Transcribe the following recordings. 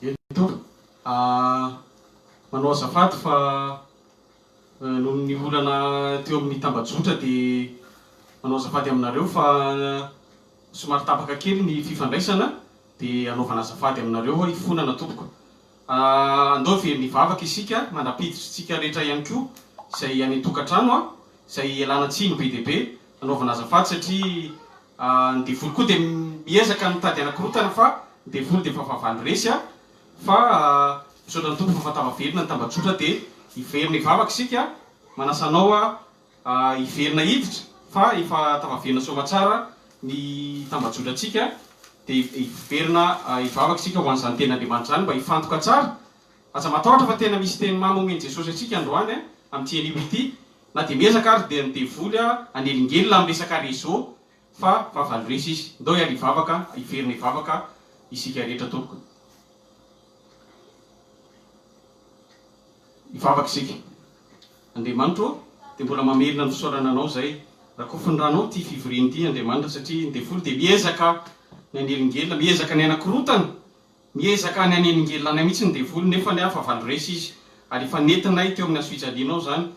Eny tompoko. Manao azafady fa noho ny olana teo amin'ny tambajotra dia manao azafady aminareo fa somary tapaka kely ny fifandraisana dia anaovana azafady aminareo aho hifonana tompoko. Andao hiverina hivavaka isika mandra-piditrintsika rehetra ihany koa izay any an-tokantrano izay ialana tsiny be dia be anaovana azafady satria Ny devoly koa dia miezaka mitady hanakorontana fa ny devoly dia efa fahavalo resy a! Fa misaotra ny Tompo fa tafaverina ny tambajotra dia hiverina hivavaka isika, manasa anao aho hiverina hiditra fa efa tafaverina soamatsara ny tambajotrantsika dia hiverina hivavaka isika ho an'izany tenin'Andriamanitra izany mba hifantoka tsara, aza matahotra fa tena misy teny mamy omen'i Jesosy antsika androany a, amin'ity anio ity. Na dia miezaka ary dia ny devoly hanelingelina amin'ny resaka réseau fa fahavalo resy izy. Ndao hiala hivavaka, hiverina hivavaka isika rehetra tompoko. Hivavaka isika. Andriamanitra ô, dia mbola mamerina ny fisaorana Anao izay. Rakofin'ny ranao ity fivoriana ity Andriamanitra satria ny devoly dia miezaka ny hanelingelina, miezaka ny hanakorontana. Miezaka ny hanelingelina anay mihitsy ny devoly nefa ny hafa valo resy izy ary efa nentinay teo amin'ny hazofijalianao izany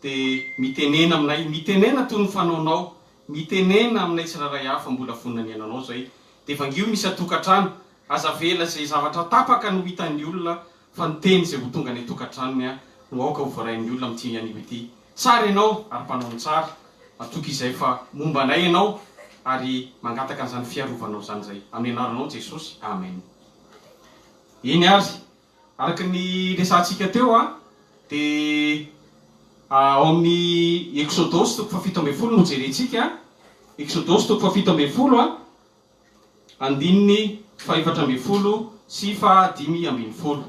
dia mitenena aminay, mitenena toy ny fanaonao, mitenena aminay tsirairay avy fa mbola vonona ny hiainanao izay dia vangio ny isan-tokantrano, aza avela izay zavatra tapaka no hitan'ny olona fa ny teny izay ho tonga any an-tokantranony no aoka ho voarain'ny olona amin'ity anio ity. Tsara ianao ary mpanao ny tsara. Matoky izay fa momba anay ianao ary mangataka an'izany fiarovanao izany izay. Amin'ny anaranao Jesosy. Amen. Eny ary, araka ny resahantsika teo dia ao amin'ny Eksodosy toko fahafito ambin'ny folo no jerentsika. Eksodosy toko fahafito ambin'ny folo andininy fahefatra ambin'ny folo sy fahadimy ambin'ny folo.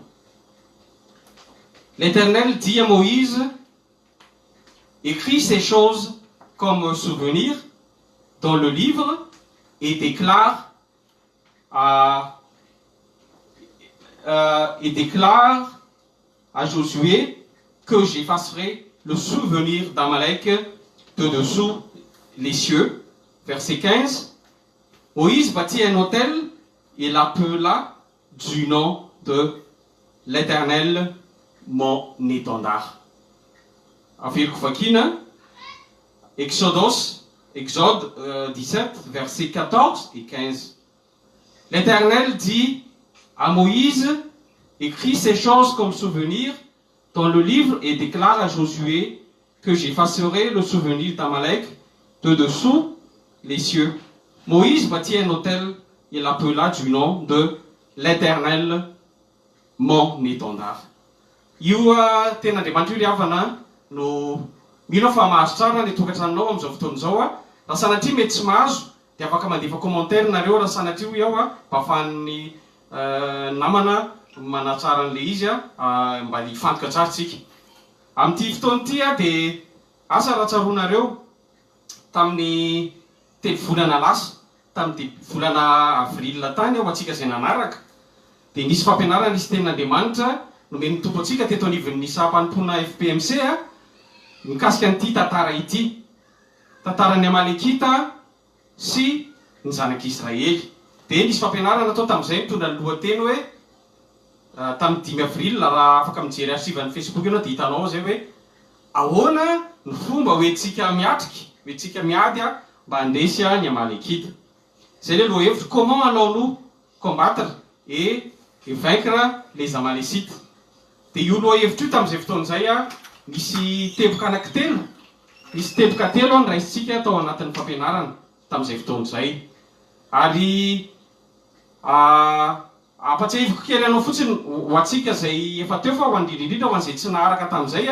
L'Éternel dit à Moïse, Écris ces choses comme un souvenir dans le livre et déclare à, et déclare à Josué que j'effacerai le souvenir d'Amalek de dessous les cieux. Verset 15. Moïse bâtit un autel et l'appela du nom de l'Eternel mon étendard. Averiko vakina, Exodos, Exode 17, versets 14 et 15. L'Eternel dit à Moïse, écris ces choses comme souvenir dans le livre et déclare à Josué que j'effacerai le souvenir d'Amalek de dessous les cieux. Moïse bâtit un autel et l'appela du nom de l'Eternel mon étendard. Io tenin'Andriamanitra io ry havana no mino aho fa mahazo tsara ny tokantranonao amin'izao fotoana izao. Raha sanatria mety tsy mahazo dia afaka mandefa commentaire nareo raha sanatria hoy aho mba ahafahan'ny namana manatsara an'ilay izy mba hifantoka tsara tsika. Amin'ity fotoana ity dia asa raha tsaroanareo tamin'ny telo volana lasa, tamin'ny début volana avril tany ho antsika izay nanaraka, dia nisy fampianarana nisy tenin'Andriamanitra nomen'ny Tompo antsika teto anivon'ny saha-panompoana FPMC mikasika an'ity tantara ity. Tantaran'ny Amalekita sy ny zanak'Israely. Dia nisy fampianarana natao tamin'izay mitondra ny lohateny hoe, tamin'ny dimy avril, raha afaka mijery archive an'ny Facebook ianao dia hitanao ao izay hoe, ahoana ny fomba hoentintsika miatrika, hoentintsika miady mba handresy ny Amalekita. Izay ilay lohahevitra, comment allons-nous combattre et vaincre les Amalécites. Dia io lohahevitra io tamin'izay fotoana izay nisy teboka anankitelo, nisy teboka telo noraisintsika tao anatin'ny fampianarana tamin'izay fotoana izay. Ary ampatsiahiviko kely anao fotsiny ho antsika izay efa teo fa ho an'ny indrindra indrindra ho an'izay tsy naharaka tamin'izay,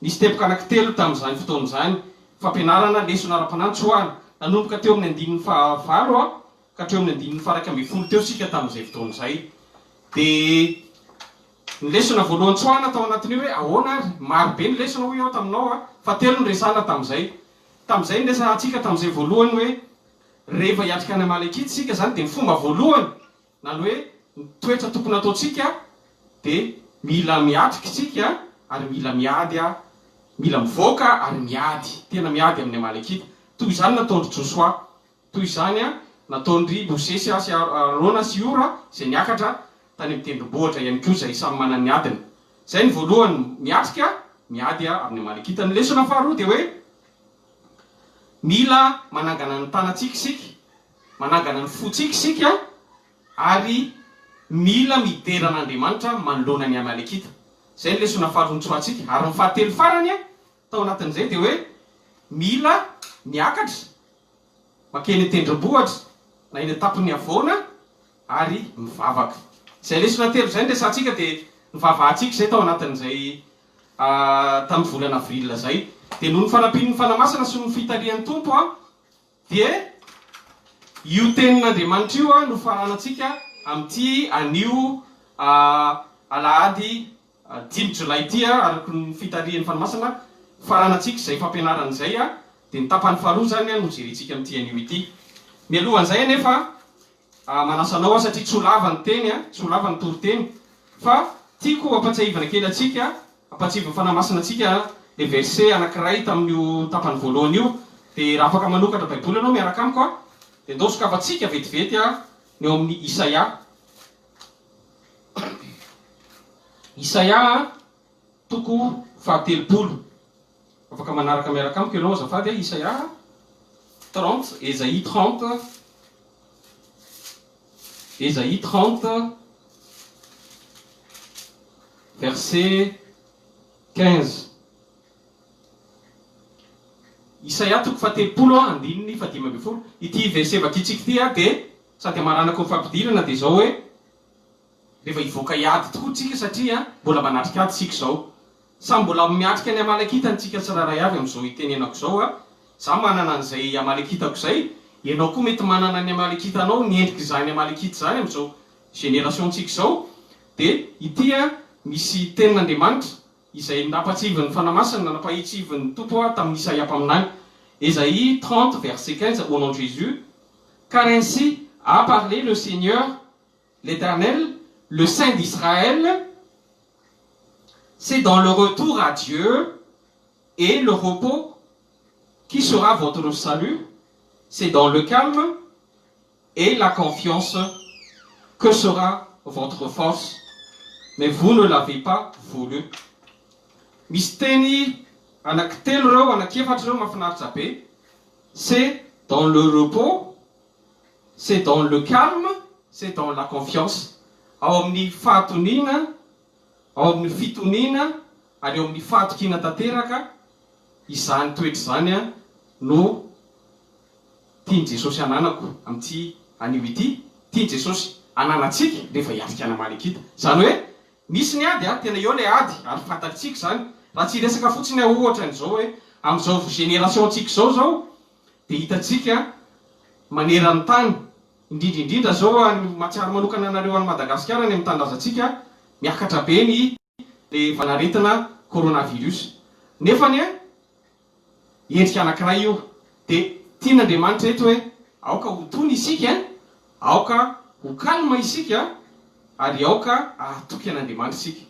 nisy teboka anankitelo tamin'izany fotoana izany, fampianarana lesona ara-panahy nitsoahana, nanomboka teo amin'ny andininy fahavalo ka hatreo amin'ny andininy faha-iraika ambin'ny folo teo isika tamin'izay fotoana izay. Dia ny lesona voalohany tsoahana tao anatin'io hoe ahoana ary? Maro be ny lesona hoy aho taminao a, fa telo no resahana tamin'izay. Tamin'izay ny resahantsika tamin'izay voalohany hoe rehefa hiatrika ny Amalekita isika izany dia ny fomba voalohany na ny hoe ny toetra tokony hataontsika dia mila miatrika isika ary mila miady a, mila mivoaka ary miady, tena miady amin'ny Amalekita. Toy izany nataon-dry Josoa. Toy izany nataon-dry Mosesy sy Arona sy Hora izay niakatra. tany amin'ny tendrombohitra ihany koa izay samy manana ny adiny. Izay ny voalohany, miatrika, miady amin'ny Amalekita. Ny lesona faharoa dia hoe mila manangana ny tanantsika isika, manangana ny fontsika isika ary mila midera an'Andriamanitra manoloana ny Amalekita. Izay ny lesona faharoa notsoahantsika. Ary ny fahatelo farany tao anatin'izay dia hoe mila miakatra mankeny an-tendrombohitra na eny an-tampon'ny havoana ary mivavaka. Izay lesona telo izay no resahantsika dia nivavahantsika izay tao anatin'izay tamin'ny volana avril izay. Dia noho ny fanampian'ny Fanahy Masina sy noho ny fitarihan'ny Tompo dia io tenin'Andriamanitra io no faranantsika amin'ity anio alahady 5 jolay ity, araka ny fitarihan'ny Fanahy Masina, faranantsika izay fampianarana izay, dia ny tapany faharoa izany no jerentsika amin'ity anio ity. Mialohan'izay anefa, manasa anao aho satria tsy ho lava ny teny, tsy ho lava ny toriteny, fa tiako hampatsiahivana kely antsika, hampatsiahivin'ny Fanahy Masina antsika ilay verset anankiray tamin'io tapany voalohany io, dia raha afaka manokatra Baiboly ianao miaraka amiko, dia ndao sokafantsika vetivety ny ao amin'ny Isaia. Isaia toko faha-30. Afaka manaraka miaraka amiko ianao azafady a, Isaia 30, Esaïe 30, Esaïe 30, verset 15. Isaia toko faha-30 andininy faha-15. Ity verset vakintsika ity dia sady amaranako ny fampidirana dia izao hoe, rehefa hivoaka hiady tokoa tsika satria mbola manatrika ady tsika izao. Samy mbola miatrika ny Amalekita ny tsika tsirairay avy amin'izao itenenako izao a. Za manana an'izay Amalekitako izay, ianao koa mety manana ny Amalekitanao, ny endrik'izany Amalekita izany amin'izao génération-tsika izao. Dia ity a misy tenin'Andriamanitra izay nampatsiahivin'ny Fanahy Masina, nampahitsivin'ny Tompo tamin'i Isaia mpaminany. Esaïe 30 verset 15, au nom de Jésus, Car ainsi a parlé le Seigneur l'Éternel, le Saint d'Israël, c'est dans le retour à Dieu et le repos qui sera votre salut, c'est dans le calme et la confiance que sera votre force, mais vous ne l'avez pas voulu. Misy teny anankitelo ireo, anankiefatra ireo mahafinaritra be. C'est dans le repos, c'est dans le calme, c'est dans la confiance. Ao amin'ny fahatoniana, ao amin'ny fitoniana ary ao amin'ny fahatokiana tanteraka izany toetra izany no tian'i Jesosy hananako amin'ity anio ity, tian'i Jesosy hananantsika rehefa hiatrika ny Amalekita. Izany hoe misy ny ady, tena eo ilay ady ary fantatsika izany. Raha tsy hiresaka fotsiny aho ohatra an'izao hoe amin'izao génération-ntsika izao izao dia hitantsika maneran-tany, indrindra indrindra izao any, mahatsiaro manokana anareo any Madagasikara any amin'ny tanindrazantsika, miakatra be ny le valanaretina coronavirus. Nefa anie endrika anankiray io. Dia tian'Andriamanitra eto hoe aoka ho tony isika, aoka ho calme isika ary aoka hahatoky an'Andriamanitra isika.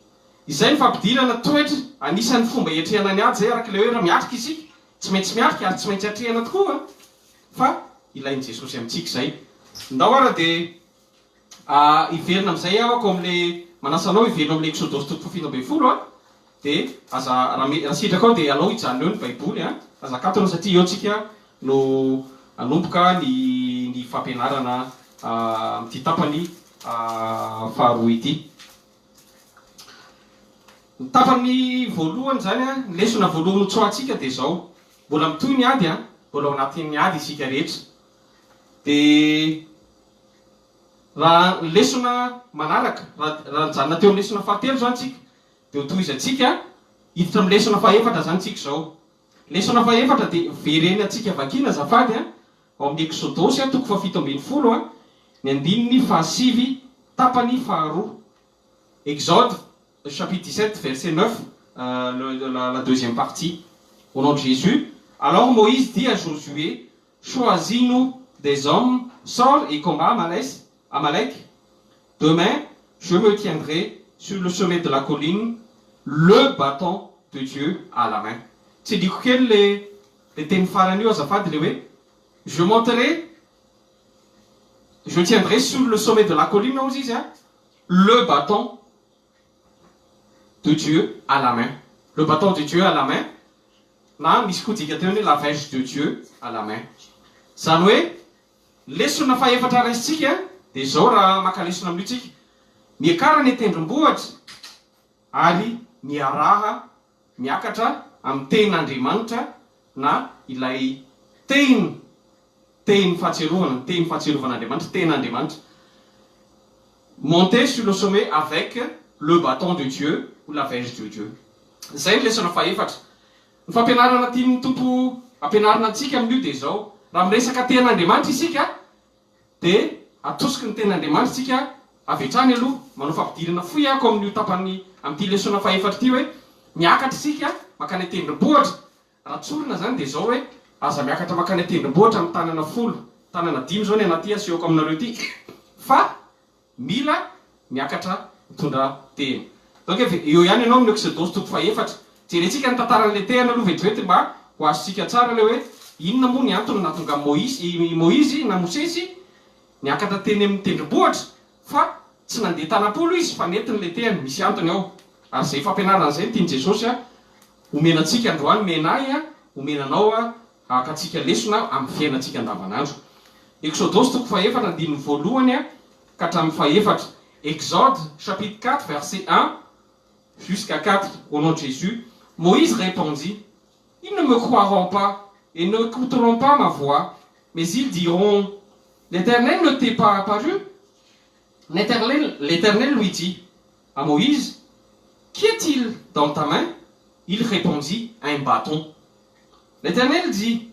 Izay ny fampidirana toetra, anisan'ny fomba hiatrehana ny ady izay araka ilay hoe raha miatrika isika, tsy maintsy miatrika ary tsy maintsy atrehana tokoa fa ilain'i Jesosy amintsika izay. Ndao ara dia Hiverina amin'izay aho ako amin'ilay manasa anao hiverina ao amin'ny Eksodosy toko faha-17 a, dia aza raha raha sitrakao dia alao hijanona eo ny baiboly a, aza akatona satria eo tsika no hanomboka ny ny fampianarana amin'ity tapany faharoa ity. Ny tapany voalohany izany a, ny lesona voalohany hotsoahantsika dia izao, mbola mitohy ny ady a, mbola ao anatin'ny ady isika rehetra, dia Raha ny lesona manaraka, raha raha nijanona teo amin'ny lesona fahatelo izany tsika, dia ho tohizantsika hiditra amin'ny lesona fahefatra izany tsika izao. Lesona fahefatra dia verenantsika vakiana azafady a, ao amin'ny Eksodosy a, toko faha-17 a, ny andininy fahasivy tapany faharoa. Exode chapitre 17 verset 9, le la la deuxième partie. Au nom de Jésus, alors Moïse dit à Josué, Choisis-nous des hommes, sors et combat Amalek. Demain, je me tiendrai sur le sommet de la colline, le bâton de Dieu à la main. Tsindriko kely le le teny farany io azafady le hoe je monterai, je tiendrai sur le sommet de la colline hozy izy a. Le bâton de Dieu à la main. Le bâton de Dieu à la main, na misy koa dika teo hoe la verge de Dieu à la main. Zany hoe lesona faefatra raisitsika de zao: raha maka lesona amin'io tsika, miakara ny tendrombohitra ary miaraha miakatra amin'ny tehin'Andriamanitra, na ilay tehiny fahatsiarovana, ny tehiny fahatsiarovan'Andriamanitra, tehin'Andriamanitra. Monter sur le sommet avec le bâton de Dieu ou la verge de Dieu. Zay ny lesona faefatra. Ny fampianarana tian'ny Tompo ampianarina antsika amin'io de zao: raha miresaka tehin'Andriamanitra isika, de atosiky ny tehin'Andriamanitra tsika avy hatrany aloha. Manao fampidirana fohy ako amin'io tapany amin'ity lesona faefatra ity hoe miakatra isika makany an-tendrombohitra. Raha tsorina zany de zao hoe aza miakatra makany an-tendrombohitra amin'ny tanana 10, tanana 5 zao ny anaty asehoko aminareo ty, fa mila miakatra mitondra tehina. Donc eo ihany ianao amin'ny Exodosy toko faefatra. Jerentsika ny tantaran'le tehina aloha vetivety mba ho azontsika tsara le hoe inona moa ny antony nahatonga Moizy na Mosesy niakatra teny amin'ny tendrombohitra, fa tsy nandeha tanam-polo izy fa nentiny le tehina. Misy antony ao, ary zay fampianarana zay ny tian'i Jesosy omenantsika androany, menay omenanao hakatsika lesona amin'ny fiainantsika andavanandro. Exodosy toko faefatra, andininy voalohany ka hatramin'ny faefatra. Exode chapitre 4, verset 1 jusqu'à 4, au nom de Jésus. Moïse répondit: Ils ne me croiront pas et ne écouteront pas ma voix, mais ils diront: L'Éternel ne t'est pas apparu. L'Éternel lui dit à Moïse: Qu'y a-t-il dans ta main? Il répondit: Un bâton. L'Éternel dit: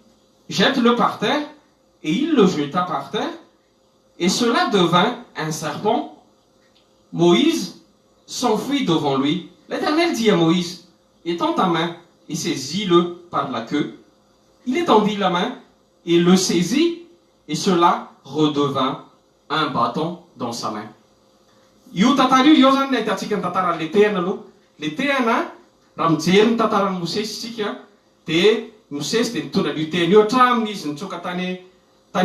Jette-le par terre. Et il le jeta par terre, et cela devint un serpent. Moïse s'enfuit devant lui. L'Éternel dit à Moïse: Étends ta main et saisis-le par la queue. Il étendit la main et le saisit, et cela redevint un bâton dans sa main. Io tantara io eo zany ny ahitantsika ny tantaran'le tehina aloha. Le tehina, raha mijery ny tantaran'ny Mosesy tsika, de Mosesy de nitondra an'io tehina io hatramin'izy izy nitsoka tany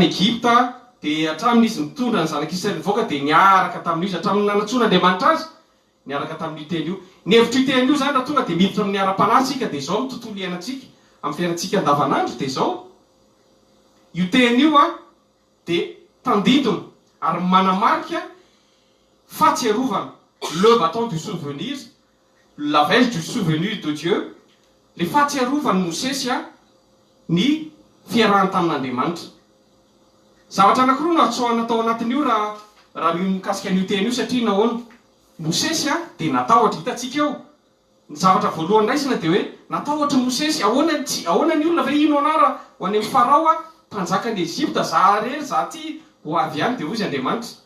Egypta, de hatramin'izy nitondra ny zanak'Israely nivoaka, de niaraka tamin'io izy hatramin'ny nanantsoan'Andriamanitra azy, niaraka tamin'io tehina io. Ny hevitra io tehina io zany, raha tonga de miditra amin'ny ara-panahy tsika, de zao mitontolo iainantsika amin'ny fiainantsika andavanandro, de zao io tehina io de tandindona ary manamarika fahatsiarovana, le bâton du souvenir, la verge du souvenir de Dieu, le fahatsiarovany Mosesy ny fiarahany tamin'Andriamanitra. Zavatra anankiroa no atsoahana tao anatin'io raha mikasika an'io tehina io, satria nahoana Mosesy de natahotra? Hitantsika eo ny zavatra voalohany raisina de hoe natahotra Mosesy. Ahoana tsy ahoana ny olona ve ino anara ho any amin'ny Farao mpanjaka ny Egypta, za rery za ty ho avy any? De hoy izy Andriamanitra,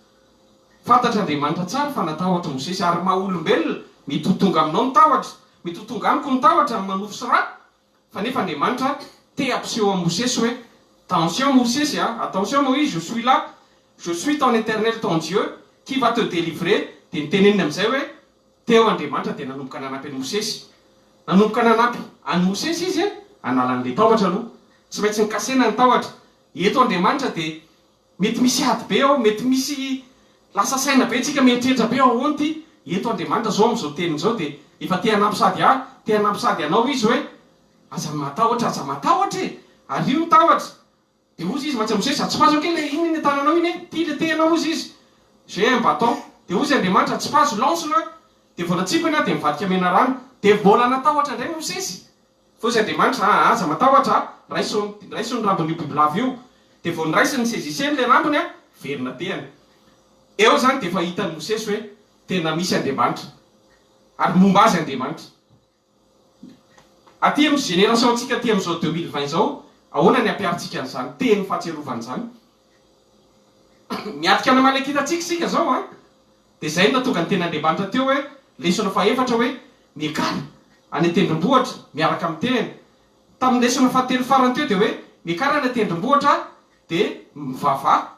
fantatra Andriamanitra tsara fa natahotra Mosesy, ary maha olombelona mety ho tonga aminao ny tahotra, mety ho tonga amiko ny tahotra amin'ny manofo sy raha, fa nefa Andriamanitra te ampiseho amin'ny Mosesy hoe: Attention Mosesy, attention Moïse, je suis là, je suis ton Éternel, ton Dieu, qui va te délivrer. De niteneniny am'izay hoe teo Andriamanitra de nanomboka nanampy any Mosesy, nanomboka nanampy any Mosesy izy analan'le tahotra aloha. Tsy maintsy nikasena ny tahotra eto Andriamanitra. De mety misy ady be ao, mety misy lasa saina be tsika, mieritreritra be ao ahoany ty eto. Andriamanitra zao am'izao teniny zao de efa te hanampy sady ahy, te hanampy sady anao izy hoe aza matahotra, aza matahotra e, ary io ny tahotra. De ozy izy mantsy Mosesy: Atsipazo kely le iny ny tananao iny e, ty le tehinao. Ozy izy: J'ai un bâton. De ozy Andriamanitra: Atsipazo, lance-le. De vao natsipany de mivadika menarano. De mbola natahotra indray Mosesy, fa ozy Andriamanitra: Aza matahotra, raiso, raiso ny rambon'io bibilava io. De vao niraisiny ny saisisseny le rambony verina tehany eo zany. De efa hitany Mosesy hoe tena misy Andriamanitra ary momba azy Andriamanitra. Aty amy génération antsika aty am'izao 2020 zao, ahoana ny ampiaritsika an'izany teny fahatsiarovana zany? Miatrika ana malakitatsika sika zao de zay no natonga ny ten'Andriamanitra teo hoe lesona faefatra hoe miakara any an-tendrombohitra miaraka amy tehina. Tamin'ny lesona fahatelo farany teo de hoe miakara any an-tendrombohitra de mivavaha,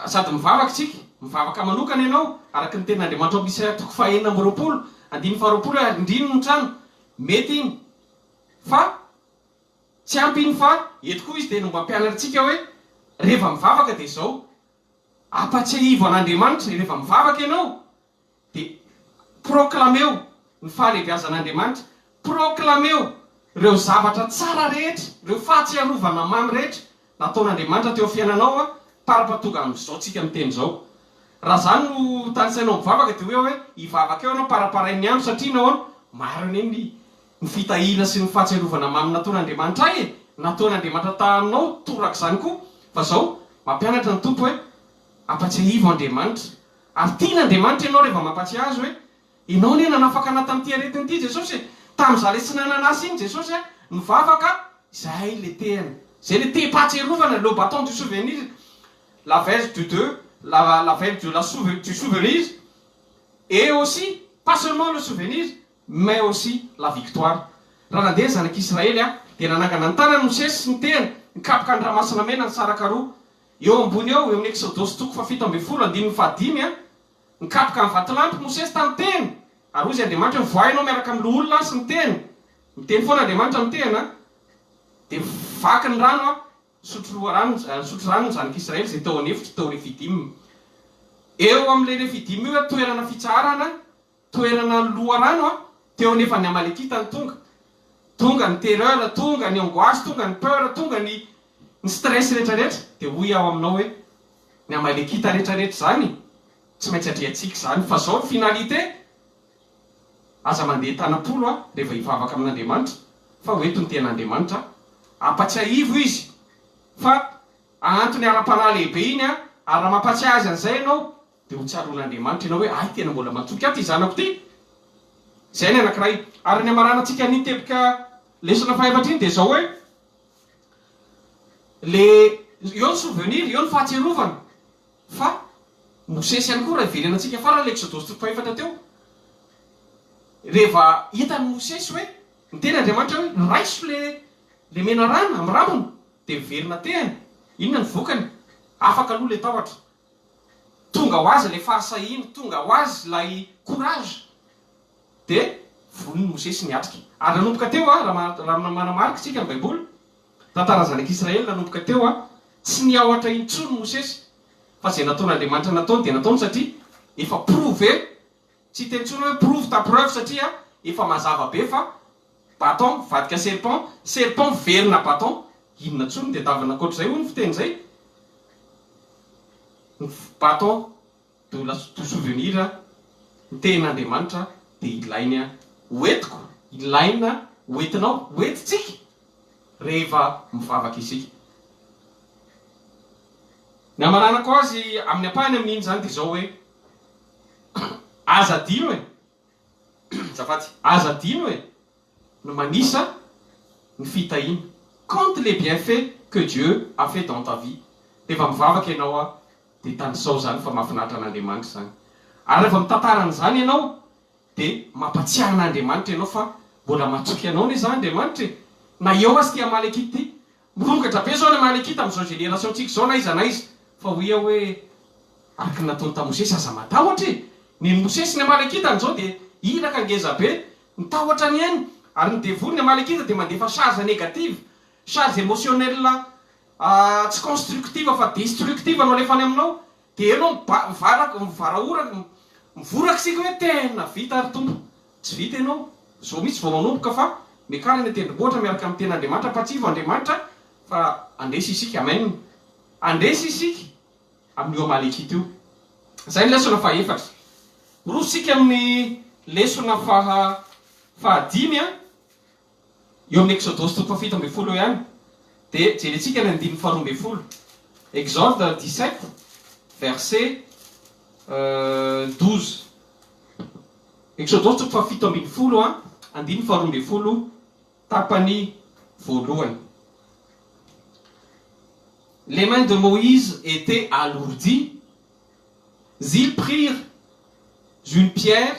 sady mivavaka tsika, mivavaka manokana ianao araky ny tenin'Andriamanitra ao Isaia toko faha-26 andininy faha-20 hoe arindrino ny trano. Mety iny fa tsy ampy iny, fa eto koa izy de no mba ampianaritsika hoe rehefa mivavaka de zao. Ampatsiahivo an'Andriamanitra rehefa mivavaka ianao dia proclameo ny fahalehibiazan'Andriamanitra, proclameo ireo zavatra tsara rehetra, ireo fahatsiarovana mamy rehetra nataon'Andriamanitra teo fiainanao parapatonga amin'izao tsika miteny izao. Raha izany no tanisainao mivavaka dia hoe hoe hivavaka eo ianao paraparain'ny andro satria nahoana? Maro anie ny ny fitahiana sy ny fahatsiarovana mamy nataon'Andriamanitra ahy e! Nataon'Andriamanitra taminao torak'izany koa fa zao mampianatra ny Tompo hoe ampatsiahivo Andriamanitra ary tian'Andriamanitra ianao rehefa mampatsiahy azy hoe ianao anie nanafaka anah tamin'ity aretina ity Jesosy e! Tamin'izaho le tsy nanana asa iny Jesosy a nivavaka izay le tehana izay le tehim-pahatsiarovana le bâton du souvenir la veille du de la la veille de la du souvenir et aussi pas seulement le souvenir mais aussi la victoire. Raha nandeha ny zanak'Israely a, dia nanangana ny tanany Mosesy sy ny tehiny, nikapoka ny Ranomasina Mena nisaraka roa. Eo ambony eo, eo amin'ny Eksodosy toko fahafito ambin'ny folo, andininy fahadimy a, nikapoka ny vatolampy Mosesy tamin'ny tehiny, ary hoy izy Andriamanitra hoe, Voahy ianao miaraka amin'ny loholona sy ny tehina. Miteny foana Andriamanitra amin'ny tehina a. Dia vaky ny rano a, nisotro loharano, nisotro rano ny zanak'Israely izay tao an'efitra, tao Refidim. Eo amin'ilay Refidim io a, toerana fitsaharana, Toerana loharano a, teo anefa ny Amalekita no tonga. Tonga ny terreur, tonga ny angoisse, tonga ny peur, tonga ny ny stress rehetra rehetra. Dia hoy aho aminao hoe, ny Amalekita rehetra rehetra izany, tsy maintsy atrehantsika izany. Fa zao ny finalité, aza mandeha tanam-polo a, rehefa hivavaka amin'Andriamanitra, fa ho eto ny tenin'Andriamanitra, ampatsiahivo izy fa antony ara-panahy lehibe iny a, ary raha mampatsiahy azy an'izay ianao, Dia ho tsaroan'Andriamanitra ianao hoe, Hay tena mbola matoky ahy ity zanako ity. Izay ny anankiray. Ary ny hamaranantsika an'iny teboka lesona fahefatra iny dia izao hoe, le eo ny souvenir, eo ny fahatsiarovana fa Mosesy ihany koa raha hiverenantsika farany ilay Eksodosy toko fahefatra teo, rehefa hitan'i Mosesy hoe niteny Andriamanitra hoe raiso le le menarana amin'ny rambony dia miverina tehany, inona ny vokany? Afaka aloha le tahotra. Tonga ho azy ilay fahasahiana, tonga ho azy ilay courage, dia vonon'i Mosesy niatrika. Ary nanomboka teo, raha manamarika isika ny Baiboly, tantaran'ny zanak'Israely nanomboka teo, tsy niahotra intsony Mosesy, fa izay nataon'Andriamanitra nataony dia nataony satria efa prouvé, tsy hiteny intsony hoe prouve ta preuve satria efa mazava be fa bâton mivadika serpent, serpent miverina bâton, inona intsony no tadiavina ankoatr'izay hoy ny fiteny izay? Ny bâton de la du souvenir, ny tehin'Andriamanitra dia ilainy ho entiko, ilaina ho entinao, ho entintsika rehefa mivavaka isika. Ny hamaranako azy amin'ny ampahany amin'iny izany dia izao hoe, aza adino e! Azafady, aza adino e! No manisa ny fitahiana. Compte les bienfaits que Dieu a fait dans ta vie. Rehefa mivavaka ianao a, dia tanisao izany fa mahafinaritra an'Andriamanitra izany. Ary rehefa mitantara an'izany ianao, dia mampatsiahy an'Andriamanitra ianao fa mbola matoky anao anie za Andriamanitra e! Na eo aza ity Amalekita ity. Mirongatra be izao ny Amalekita amin'izao génération-tsika izao na aiza na aiza. Fa hoy aho hoe, araka ny nataony tamin'i Mosesy, aza matahotra e! Nen'i Mosesy ny Amalekita amin'izao dia iraka ngeza be, ny tahotra ny ainy, ary ny devoly, ny Amalekita dia mandefa charge négative, charge émotionnelle tsy constructive fa destructive no alefany aminao, dia enao mivaraka, mivarahoraka, mivoraka isika hoe tena vita ary Tompo, tsy vita enao, zao mihitsy vao manomboka fa miakara any an-tendrombohitra miaraka amin'ny tenin'Andriamanitra, ampatsivo Andriamanitra fa handresy isika, amen, handresy isika. amin'io Amalekita io. Izay ny lesona fahefatra. Miroso isika amin'ny lesona faha fahadimy a, eo amin'ny Eksodosy toko fahafito ambin'ny folo eo ihany. Dia jerentsika ny andininy faharoa ambin'ny folo. Exode 17, verset 12. Eksodosy toko fahafito ambin'ny folo a, andininy faharoa ambin'ny folo, tapany voalohany. Les mains de Moïse étaient alourdies, ils prirent une pierre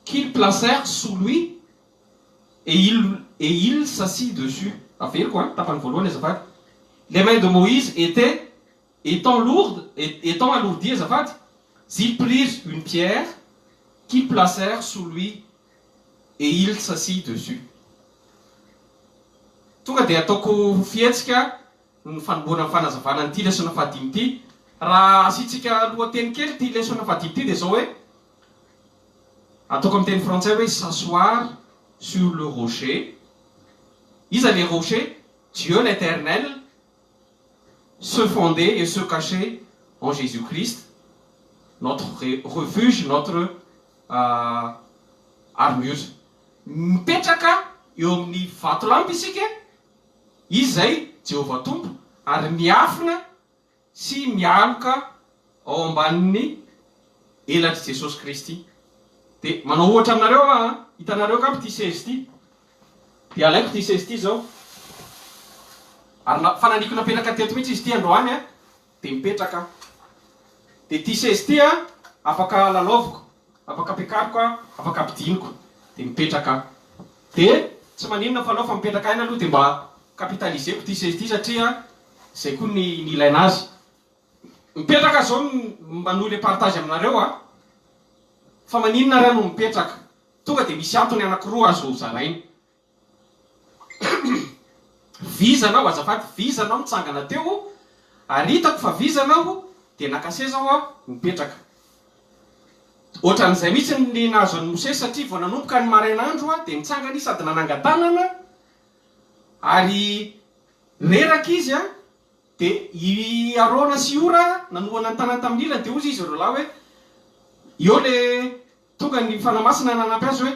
qu'ils placèrent sous lui et il s'assit dessus. Averiko a, tapany voalohany azafady. Les mains de Moïse étaient étant lourdes, étant alourdies azafady, ils prirent une pierre qu'ils placèrent sous lui et il s'assit dessus. Tonga dia ataoko fihetsika. ny fanombohana ny fanazavana an'ity lesona fahadimy ity. Raha asiantsika lohateny kely ity lesona fahadimy ity dia izao hoe, ataoko amin'ny teny frantsay hoe s'asseoir sur le rocher. Iza le rocher? Dieu l'Eternel, se fonder et se cacher en Jésus Christ, notre refuge, notre armure. Mipetraka eo amin'ny vatolampy isika, Izy izay Jehovah Tompo, ary miafina sy mialoka ao ambanin'ny elatr'i Jesosy Kristy. Dia manao ohatra aminareo aho an, hitanareo angamba ity seza ity. Dia alaiko ity seza ity izao. Ary na, fa naniako napetraka teto mihitsy izy ity androany an, dia mipetraka aho. Dia ity seza ity an, afaka lalaoviko, afaka ampiakariko aho, afaka ampidiniko. Dia mipetraka aho. Dia tsy maninona fa aleo fa mipetraka aina aloha dia mba capitaliser-ko ity seza ity satria izay koa ny ny ilaina azy. Mipetraka zao manohy le partage aminareo a! Fa maninona ary aho no mipetraka? Tonga dia misy antony anakiroa azo zaraina. Vizana aho azafady, vizana aho nitsangana teo ary hitako fa vizana aho dia naka seza aho a nipetraka. Ohatran'izay mihitsy ny nahazo an'i Mosesy satria vao nanomboka ny marain'andro dia nitsangana izy sady nanangan-tanana ary reraka izy a. Dia i Arona sy i Hora nanohana ny tanany tamin'ny ilany, dia hozy izy roa lahy hoe, Eo le tonga ny Fanahy Masina nanampy azy hoe,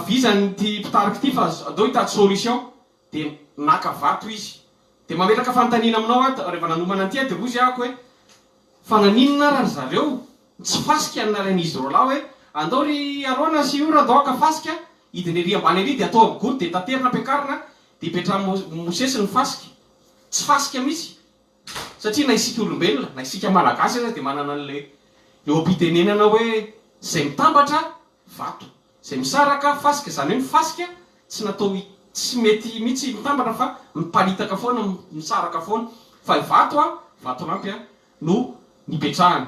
Vizany ity mpitarika ity fa andao hitady solution. Dia naka vato izy. Dia mametraka fanontaniana aminao aho, rehefa nanomana an'ity aho dia hozy ahako hoe, Fa naninona ara ry zareo tsy fasika no nalain'izy roa lahy hoe, Andao ry Arona sy i Hora andao haka fasika, hidina ery ambany ery dia atao amin'ny gony dia taterina ampiakarina dia ipetrahan'i Mosesy ny fasika. Tsy fasika mihitsy satria na isika olombelona, na isika Malagasy aza dia manana an'ilay oha-pitenenana hoe izay mitambatra vato, izay misaraka fasika, izany hoe ny fasika tsy natao tsy mety mihitsy mitambatra fa miparitaka foana, misaraka foana, fa i vato an, vatolampy an, no nipetrahana.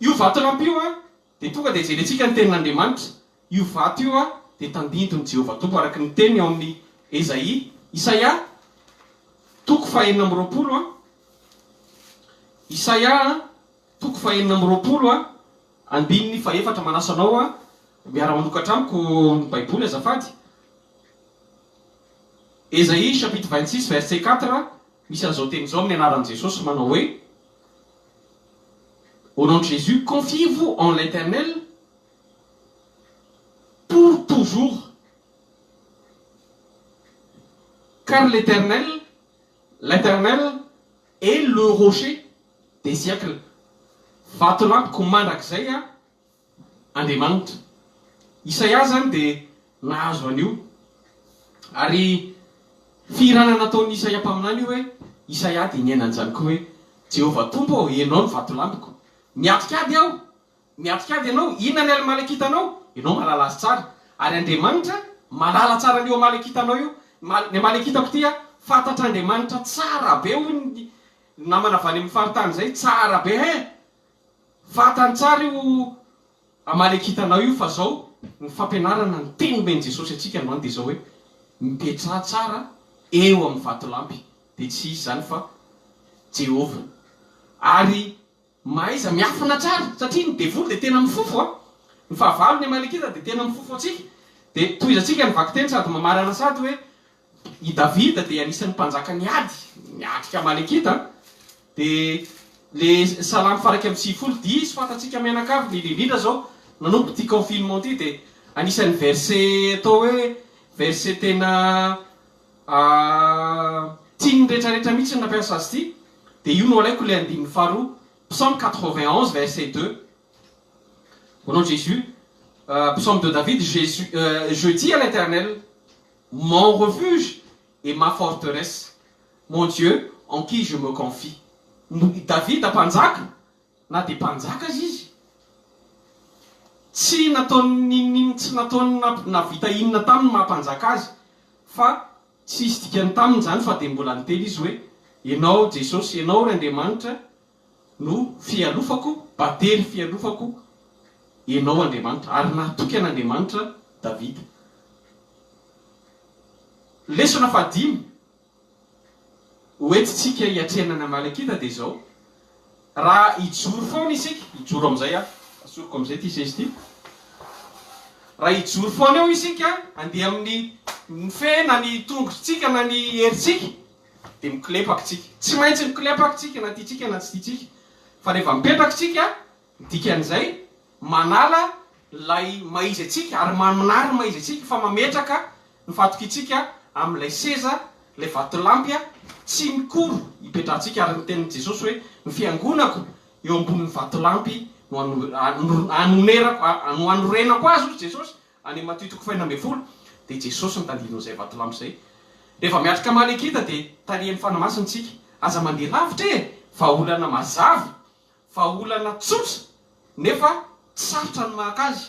Io vatolampy io an, Dia tonga dia jerentsika ny Tenin'Andriamanitra. Io vato io dia tandindon'i Jehovah Tompo araka ny teniny ao amin'ny Esaia, Isaia, toko faha-26, Isaia, toko faha-26, andininy fahefatra. Manasa anao miara-manokatra amiko ny Baiboly azafady. Esaïe chapitre 26 verset 4, misy an'izao teny izao amin'ny anaran'i Jesosy manao hoe, Au nom de Jésus, confiez-vous en l'Éternel pour toujours. Car l'Éternel, l'Éternel est le rocher des siècles. Vatolampiko mandrakizay a Andriamanitra. Isaia izany dia nahazo an'io. Ary fihirana nataon'i Isaia mpaminany io hoe, Isaia dia niaina an'izany koa hoe, Jehovah Tompo ô, Ianao no vatolampiko. Miatrika ady aho. Miatrika ady ianao. Inona ny Amalekitanao? Ianao mahalala azy tsara. Ary Andriamanitra mahalala tsara an'io Amalekitanao io. Ny Amalekitako ity, fantatr'Andriamanitra tsara be, hoy ny namana avy any amin'ny faritany izay, tsara be hein! Fantany tsara io Amalekitanao io fa zao ny fampianarana ny teny omen'i Jesosy antsika androany dia izao hoe mipetraha tsara eo amin'ny vatolampy dia tsy iza izany fa Jehovah ary mahaiza miafina tsara satria ny devoly dia tena mifofo a! Ny fahavalo ny Amalekita dia tena mifofo antsika dia tohizantsika ny vakiteny sady mamarana sady hoe I Davida dia anisan'ny mpanjaka niady, niatrika Amalekita, dia le Salamo faha 91, diso fantatsika mianakavy ny indrindra zao nanomboka ity confinement ity dia anisan'ny verset atao hoe verset tena tian'ny retraretra mihitsy ny nampiasa azy ity, dia io no alaiko le andininy faharoa, Psaume 91 verset 2, au nom de Jésus, psaume de David, Jésus, je dis à l'Eternel, Mon refuge et ma forteresse, mon Dieu en qui je me confie. I Davida mpanjaka, na dia mpanjaka aza izy, tsy nataony n'inon'inona, tsy nataony nahavita inona taminy maha mpanjaka azy, fa tsy hisy dikany taminy izany fa dia mbola niteny izy hoe, Ianao Jesosy, Ianao ry Andriamanitra no fialofako, batery fialofako, Ianao Andriamanitra. Ary nahatoky an'Andriamanitra Davida. Lesona fahadimy. Hoentintsika hiatrehana ny Amalekita dia izao, raha hijoro foana isika, hijoro amin'izay aho, asoriko amin'izay ity seza ity, raha hijoro foana eo isika, handeha amin'ny ny fe na ny tongotritsika na ny herintsika, dia mikolepaka isika. Tsy maintsy mikolepaka isika na tiantsika na tsy tiantsika. Fa rehefa mipetraka isika, ny dikan'izay, manala ilay maha-izy antsika ary manary ny maha-izy antsika fa mametraka ny fahatokiantsika amin'ilay seza, ilay vatolampy tsy mikoro ipetrahantsika ary ny tenin'i Jesosy hoe ny fiangonako eo ambonin'ny vatolampy no anonerako no anorenako azy hoy Jesosy any Matio toko faha 16 dia Jesosy no tandindon'izay vatolampy izay. Rehefa miatrika Amalekita dia tarihan'ny Fanahy Masina isika. Aza mandeha lavitra e! Vahaolana mazava Vahaolana tsotra nefa tsy sarotra ny mahaka azy,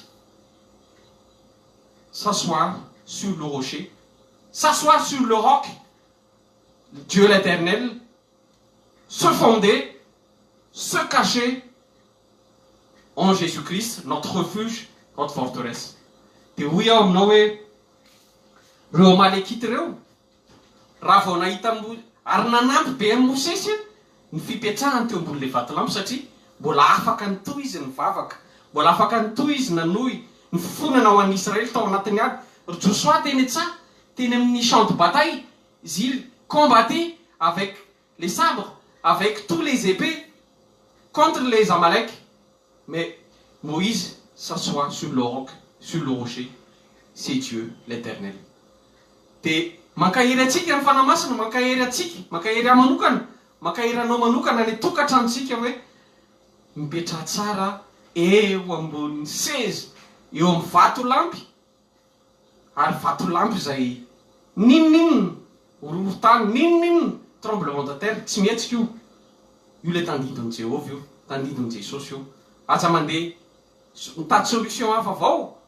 s'asseoir sur le rocher, s'asseoir sur le roc, Dieu l'Eternel, se fonder, se cacher en Jésus Christ, notre refuge, notre forteresse. Dia hoy aho aminao hoe, ireo Amalekita ireo, Raha vao nahita an'i Ary nanampy be an'i Mosesy ny fipetrahany teo ambonin'ilay vatolampy satria mbola afaka nitohy izy nivavaka, mbola afaka nitohy izy nanohy ny fifonana ho an'ny Israely tao anatin'ny ady. Ry Josoa teny an-tsaha, teny amin'ny champ de bataille, ils combattaient avec les sabres, avec tous les épées contre les Amalek. Mais Moïse s'assoit sur le roc, sur le rocher, c'est Dieu l'Eternel. Dia mankahery antsika ny Fanahy Masina, mankahery antsika, mankahery ahy manokana, mankahery anao manokana any an-tokantranontsika hoe mipetraha tsara eo ambonin'ny seza, eo amin'ny vatolampy, ary vatolampy izay n'inon'inona horohorontany, n'inon'inona tremblement de terre, tsy mihetsika io. Io ilay tandindon'i Jehovah io, tandindon'i Jesosy io. Aza mandeha mitady solution hafa avao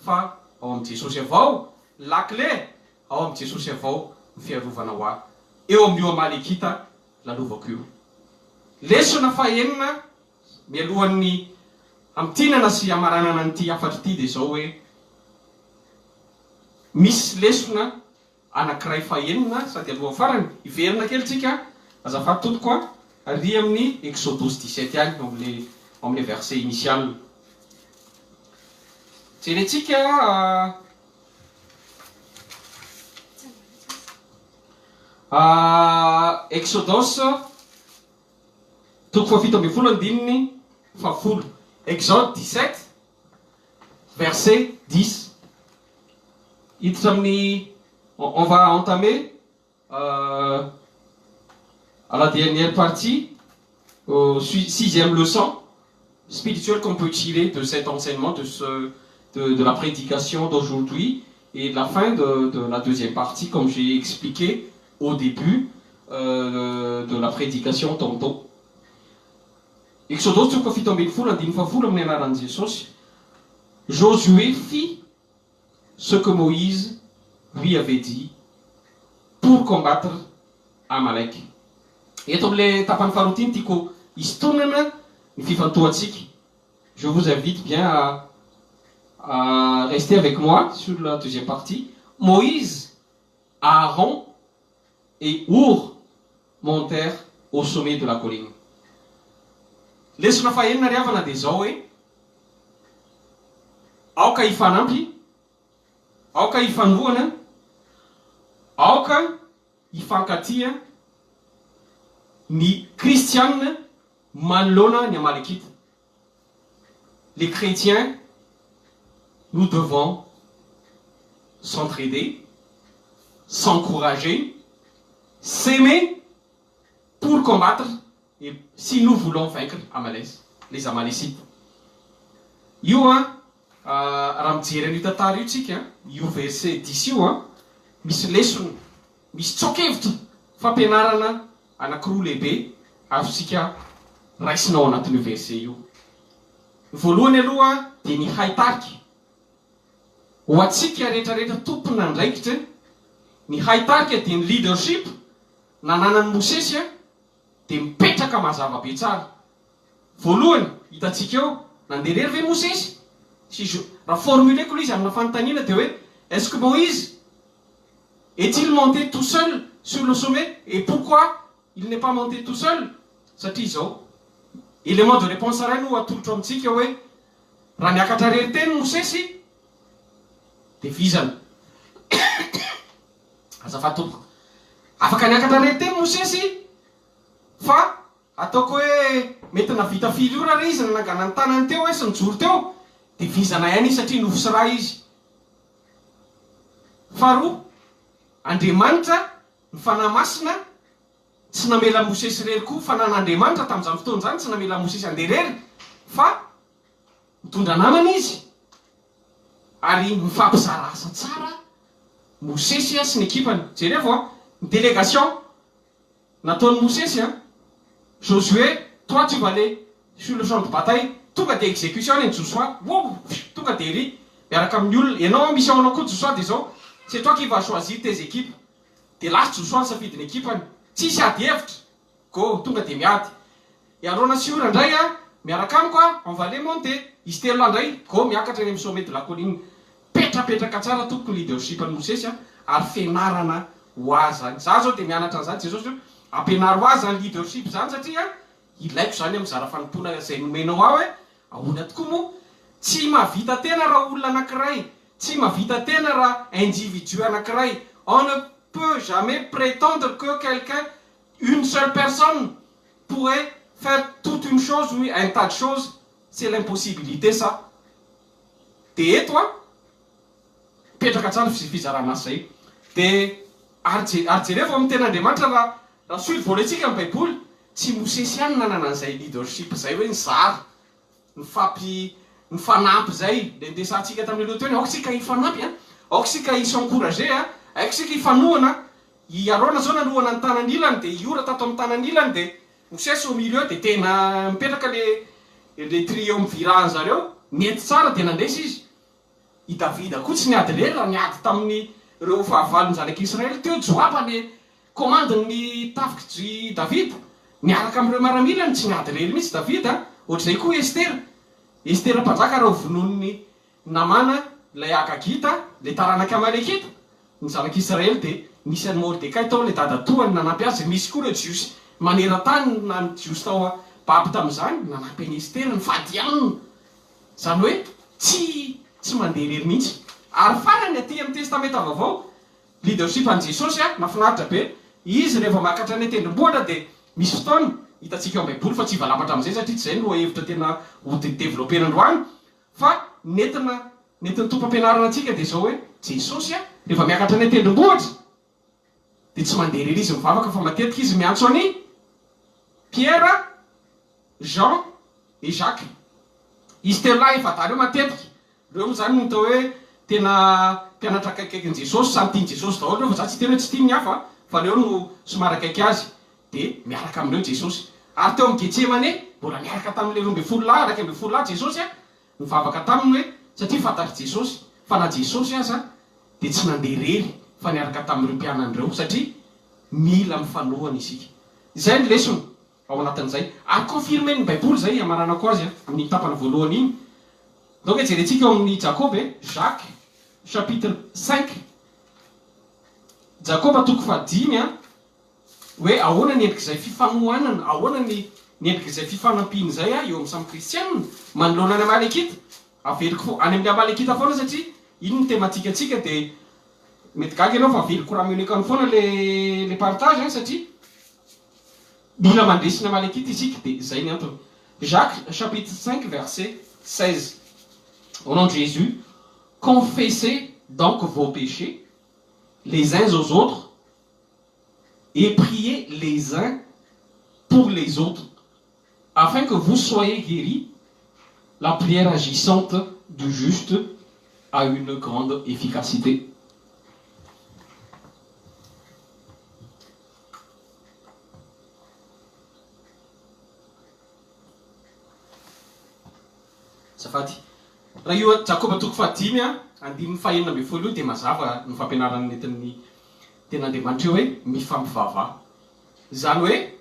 fa ao amin'i Jesosy avao la clé, ao amin'i Jesosy avao ny fiarovana ho ahy eo amin'io Amalekita lalovako io. Lesona fahenina Mialohan'ny hamintinana sy hamaranana an'ity hafatra ity dia izao hoe, misy lesona anankiray fahenina sady alohan'ny farany, hiverina kely tsika, azafady tompoko a, ary amin'ny Exodosy 17 ihany, ao amin'ilay ao amin'ilay verset initial. Jerentsika Exodosy Toko faha-17 andininy faha-10, Exode 17 verset 10. Hiditra amin'ny, on va entamer à la dernière partie, au sixième leçon spirituelle qu'on peut tirer de cet enseignement, de ce, de, de la prédication d'aujourd'hui et de la fin de, de la deuxième partie, comme j'ai expliqué au début de la prédication tantôt. Exodosy toko faha-17 andininy faha-10 amin'ny anaran'i Jesosy, Josué fit ce que Moïse lui avait dit pour combattre Amalek. Eto amin'ilay tapany faharoa ity no tiako hisintonana ny fifantohantsika. Je vous invite bien à, à rester avec moi sur la deuxième partie. Moïse, Aaron et Our montèrent au sommet de la colline. Lesona fahenina ry havana dia izao hoe, aoka hifanampy, aoka hifanohana, aoka hifankatia ny kristiana manoloana ny Amalekita. Les chrétiens, nous devons s'entraider, s'encourager, s'aimer pour combattre et si nous voulons vaincre Amalek, les Amalécites. Io an, raha mijery an'io tantara io tsika, io verset 10 io an, misy lesona, misy tsoa-kevitra fampianarana anankiroa lehibe azontsika raisina ao anatin'io verset io. Ny voalohany aloha dia ny haitarika. Ho antsika rehetrarehetra tompon'andraikitra, ny haitarika dia ny leadership nananan'i Mosesy dia mipetraka mazava be tsara. Voalohany, hitantsika eo, nandeha irery ve Mosesy? Si je, raha formuler-ko ilay izy amina fanontaniana dia hoe, est-ce que Moïse est-il monté tout seul sur le sommet et pourquoi? Il n'est pas monté tout seul satria izao. Élément de réponse iray no atolotro amintsika hoe raha niakatra rery teny Mosesy dia vizana. Azafady tompoko. Afaka niakatra rery teny Mosesy fa ataoko hoe mety navita firy ora re izy nanangana ny tanany teo hoe sy nijoro teo dia vizana ihany izy satria nofo sy ra izy. Faharoa, Andriamanitra, ny Fanahy Masina, tsy namela an'i Mosesy irery koa, fa nan'Andriamanitra tamin'izany fotoana izany tsy namela an'i Mosesy handeha irery, fa nitondra namana izy, ary nifampizara asa tsara Mosesy sy ny ekipany. Jerevo an, ny délégation nataon'i Mosesy an, Josué, toi tu vas aller sur le champ de bataille, tonga dia exécution any Josoa, wow, tonga dia ery, miaraka amin'ny olona, ianao an, mission anao koa Josoa dia izao, c'est toi qui vas choisir tes équipes, dia lasa Josoa nisafidy ny ekipany, tsisy ady hevitra, go, tonga dia miady. I Arona sy Hora indray an, miaraka amiko an, on va aller monter, izy telo lahy indray, go, miakatra eny amin'ny sommet de la colline. Petrapetraka tsara tompoko ny leadership an'i Mosesy a, ary fianarana ho ahy zany. Za zao dia mianatra an'izany Jesosy o, ampianaro ahy zany leadership zany satria ilaiko zany amin'ny zara fanompoana izay nomenao ahy hoe ahoana tokoa moa? Tsy mahavita tena raha olona anankiray, tsy mahavita tena raha individu anankiray, on ne peut jamais prétendre que quelqu'un, une seule personne pourrait faire toute une chose ou un tas de choses, c'est l'impossibilité ça. Dia eto an, mipetraka tsara ny fizarana asa izay. Dia ary ary jerevo amin'ny tenin'Andriamanitra raha raha survoler-tsika ny Baiboly, tsy Mosesy ihany nanana an'izay leadership izay hoe nizara, nifampi nifanampy izay, ilay niresahantsika tamin'ny aloha teo hoe aoka isika hifanampy an, aoka isika hi-s'encourager an, aoka isika hifanohana, i Arona izao nanohana ny tanany ilany dia i Hora tato amin'ny tanany ilany dia Mosesy au milieu dia tena mipetraka le le trio mivira zareo, nety tsara dia nandresy izy. I Davida koa tsy niady irery raha niady tamin'ny reo fahavalon'ny zanak'Israely teo Joaba le commande ny tafik'i Davida niaraka amin'ireo miaramilany, tsy niady irery mihitsy Davida, ohatr'izay koa Estera, Estera mpanjaka raha ho vonoin'ny Namana ilay Agagita, ilay taranak'i Amalekita, ny zanak'Israely dia nisy an'i Mordekay tao, ilay dadatoany nanampy azy, nisy koa ireo Jiosy maneran-tany na ny Jiosy tao babo tamin'izany nanampy an'i Estera, nifady hanina, izany hoe tsy tsy mandeha irery mihitsy. Ary farany aty amin'ny Testamenta Vaovao, leadership an'i Jesosy a, nahafinaritra be, izy rehefa makatra any an-tendrombohitra dia misy fotoana, hitantsika ao am-baiboly fa tsy hivalapatra amin'izay satria tsy izay no lohahevitra tena ho developper-na androany, Fa nentina nentin'ny Tompo ampianarana antsika dia izao hoe, Jesosy a, rehefa miakatra any an-tendrombohitra dia tsy mandeha irery Izy mivavaka fa matetika Izy miantso an'i Pierre, Jean et Jacques. Izy telo lahy efa-dahy ireo matetika. Ireo moa izany no atao hoe tena mpianatra akaikikaikin'i Jesosy, samy tian'i Jesosy daholo ireo fa za tsy hiteny hoe tsy tiany ny hafa fa ireo no somary akaiky Azy. Dia miaraka amin'ireo Jesosy. Ary teo amin'ny Getsemane, mbola niaraka tamin'ilay 12 lahy, 11 lahy Jesosy, nivavaka taminy hoe, satria fantatr'i Jesosy fa na Jesosy aza dia tsy nandeha irery fa niaraka tamin'ireo mpianany ireo, satria mila mifanohana isika. Izay ny lesona ao anatin'izay. Ary confirmer-n'ny Baiboly izay, hamaranako azy amin'iny tapany voalohany iny. Donc jerentsika ao amin'ny Jakoba e, Jacques chapitre cinq, Jakoba toko fahadimy an, hoe ahoana ny endrik'izay fifanohanana, ahoana ny ny endrik'izay fifanampiana izay eo amin'ny samy kristiana manoloana ny Amalekita. Averiko fo any amin'ny Amalekita foana satria iny ny thématique antsika dia mety gaga ianao fa averiko rameneko any foana le le partage an satria mila mandresy ny Amalekita isika dia izay ny antony. Jacques chapitre 5 verset 16 Au nom de Jésus, confessez donc vos péchés les uns aux autres et priez les uns pour les autres afin que vous soyez guéris la prière agissante du juste a une grande efficacité. Azafady. Raha io Jakoba toko fahadimy andininy fahenina ambin'ny folo io dia mazava ny fampianarana nentin'ny Tenin'Andriamanitra io hoe mifampivavaha. Izany hoe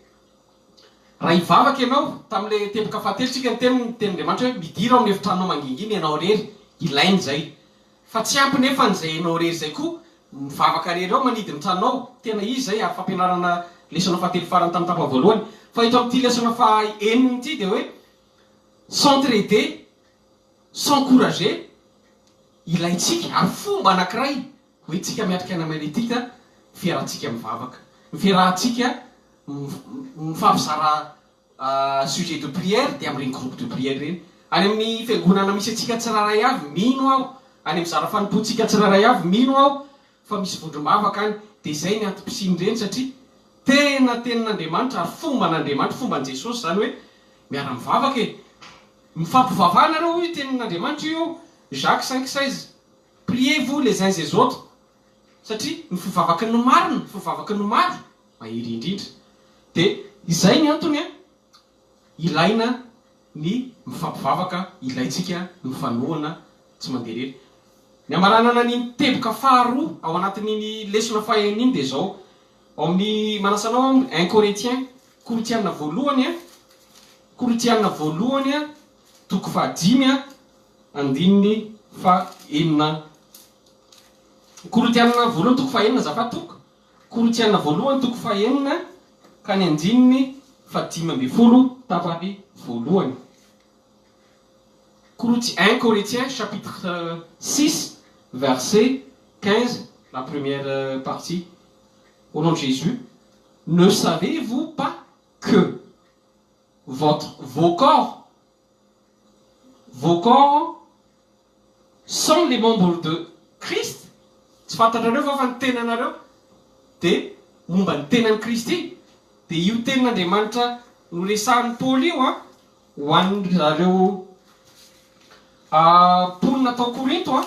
raha hivavaka ianao, tamin'ilay teboka fahatelo tsika niteny ny Tenin'Andriamanitra hoe midira ao amin'ny efitranonao mangingina ianao irery, ilaina izay. Fa tsy ampy nefa an'izay ianao irery izay koa, mivavaka irery ao manidy ny tranonao, tena izy izay ary fampianarana. lesona fahatelo farany tamin'ny tapany voalohany. Fa eto amin'ity lesona faha enina ity dia hoe s'entraider, s'encourager ilaintsika ary fomba anankiray hoe tsika miatrika ny Amaletika ny fiarahantsika mivavaka, ny fiarahantsika mifampizara sujet de prière dia amin'ireny groupe de prière ireny. Any amin'ny fiangonana misy antsika tsirairay avy, mino aho, any amin'ny zara fanompoantsika tsirairay avy, mino aho fa misy vondrom-bavaka any, dia izay ny antom-pisian'ireny satria tena tenin'Andriamanitra ary fomban'Andriamanitra, fomban'i Jesosy izany hoe miara-mivavaka e! Mifampivavaha nareo hoy tenin'Andriamanitra io, Jacques 5,16, priez vous les uns les autres satria ny fivavaky ny marina, fivavaky ny maro mahery indrindra. Dia izay ny antony an, ilaina ny mifampivavaka, ilaintsika ny mifanohana tsy mandeha irery. Ny hamaranana an'iny teboka faharoa ao anatin'iny lesona fahaenina iny dia izao, ao amin'ny, manasa anao aho un Corinthiens, Korintiana voalohany an, Korintiana voalohany an, toko fahadimy an, andininy fahenina. Korintiana voalohany toko fahenina azafady tompoko. Korintiana voalohany toko fahenina ka ny andininy faha-15 tapany voalohany. Korinti un Corinthiens chapitre 6 verset 15 la première partie. Au nom de Jésus, ne savez-vous pas que votre vos corps vos corps sont les membres de Christ? Tsy fantatrareo va fa ny tenanareo dia momba ny tenan'i Kristy? Dia io tenin'Andriamanitra noresahin'i Paoly io an, ho an'ny zareo mponina tao Korinto an,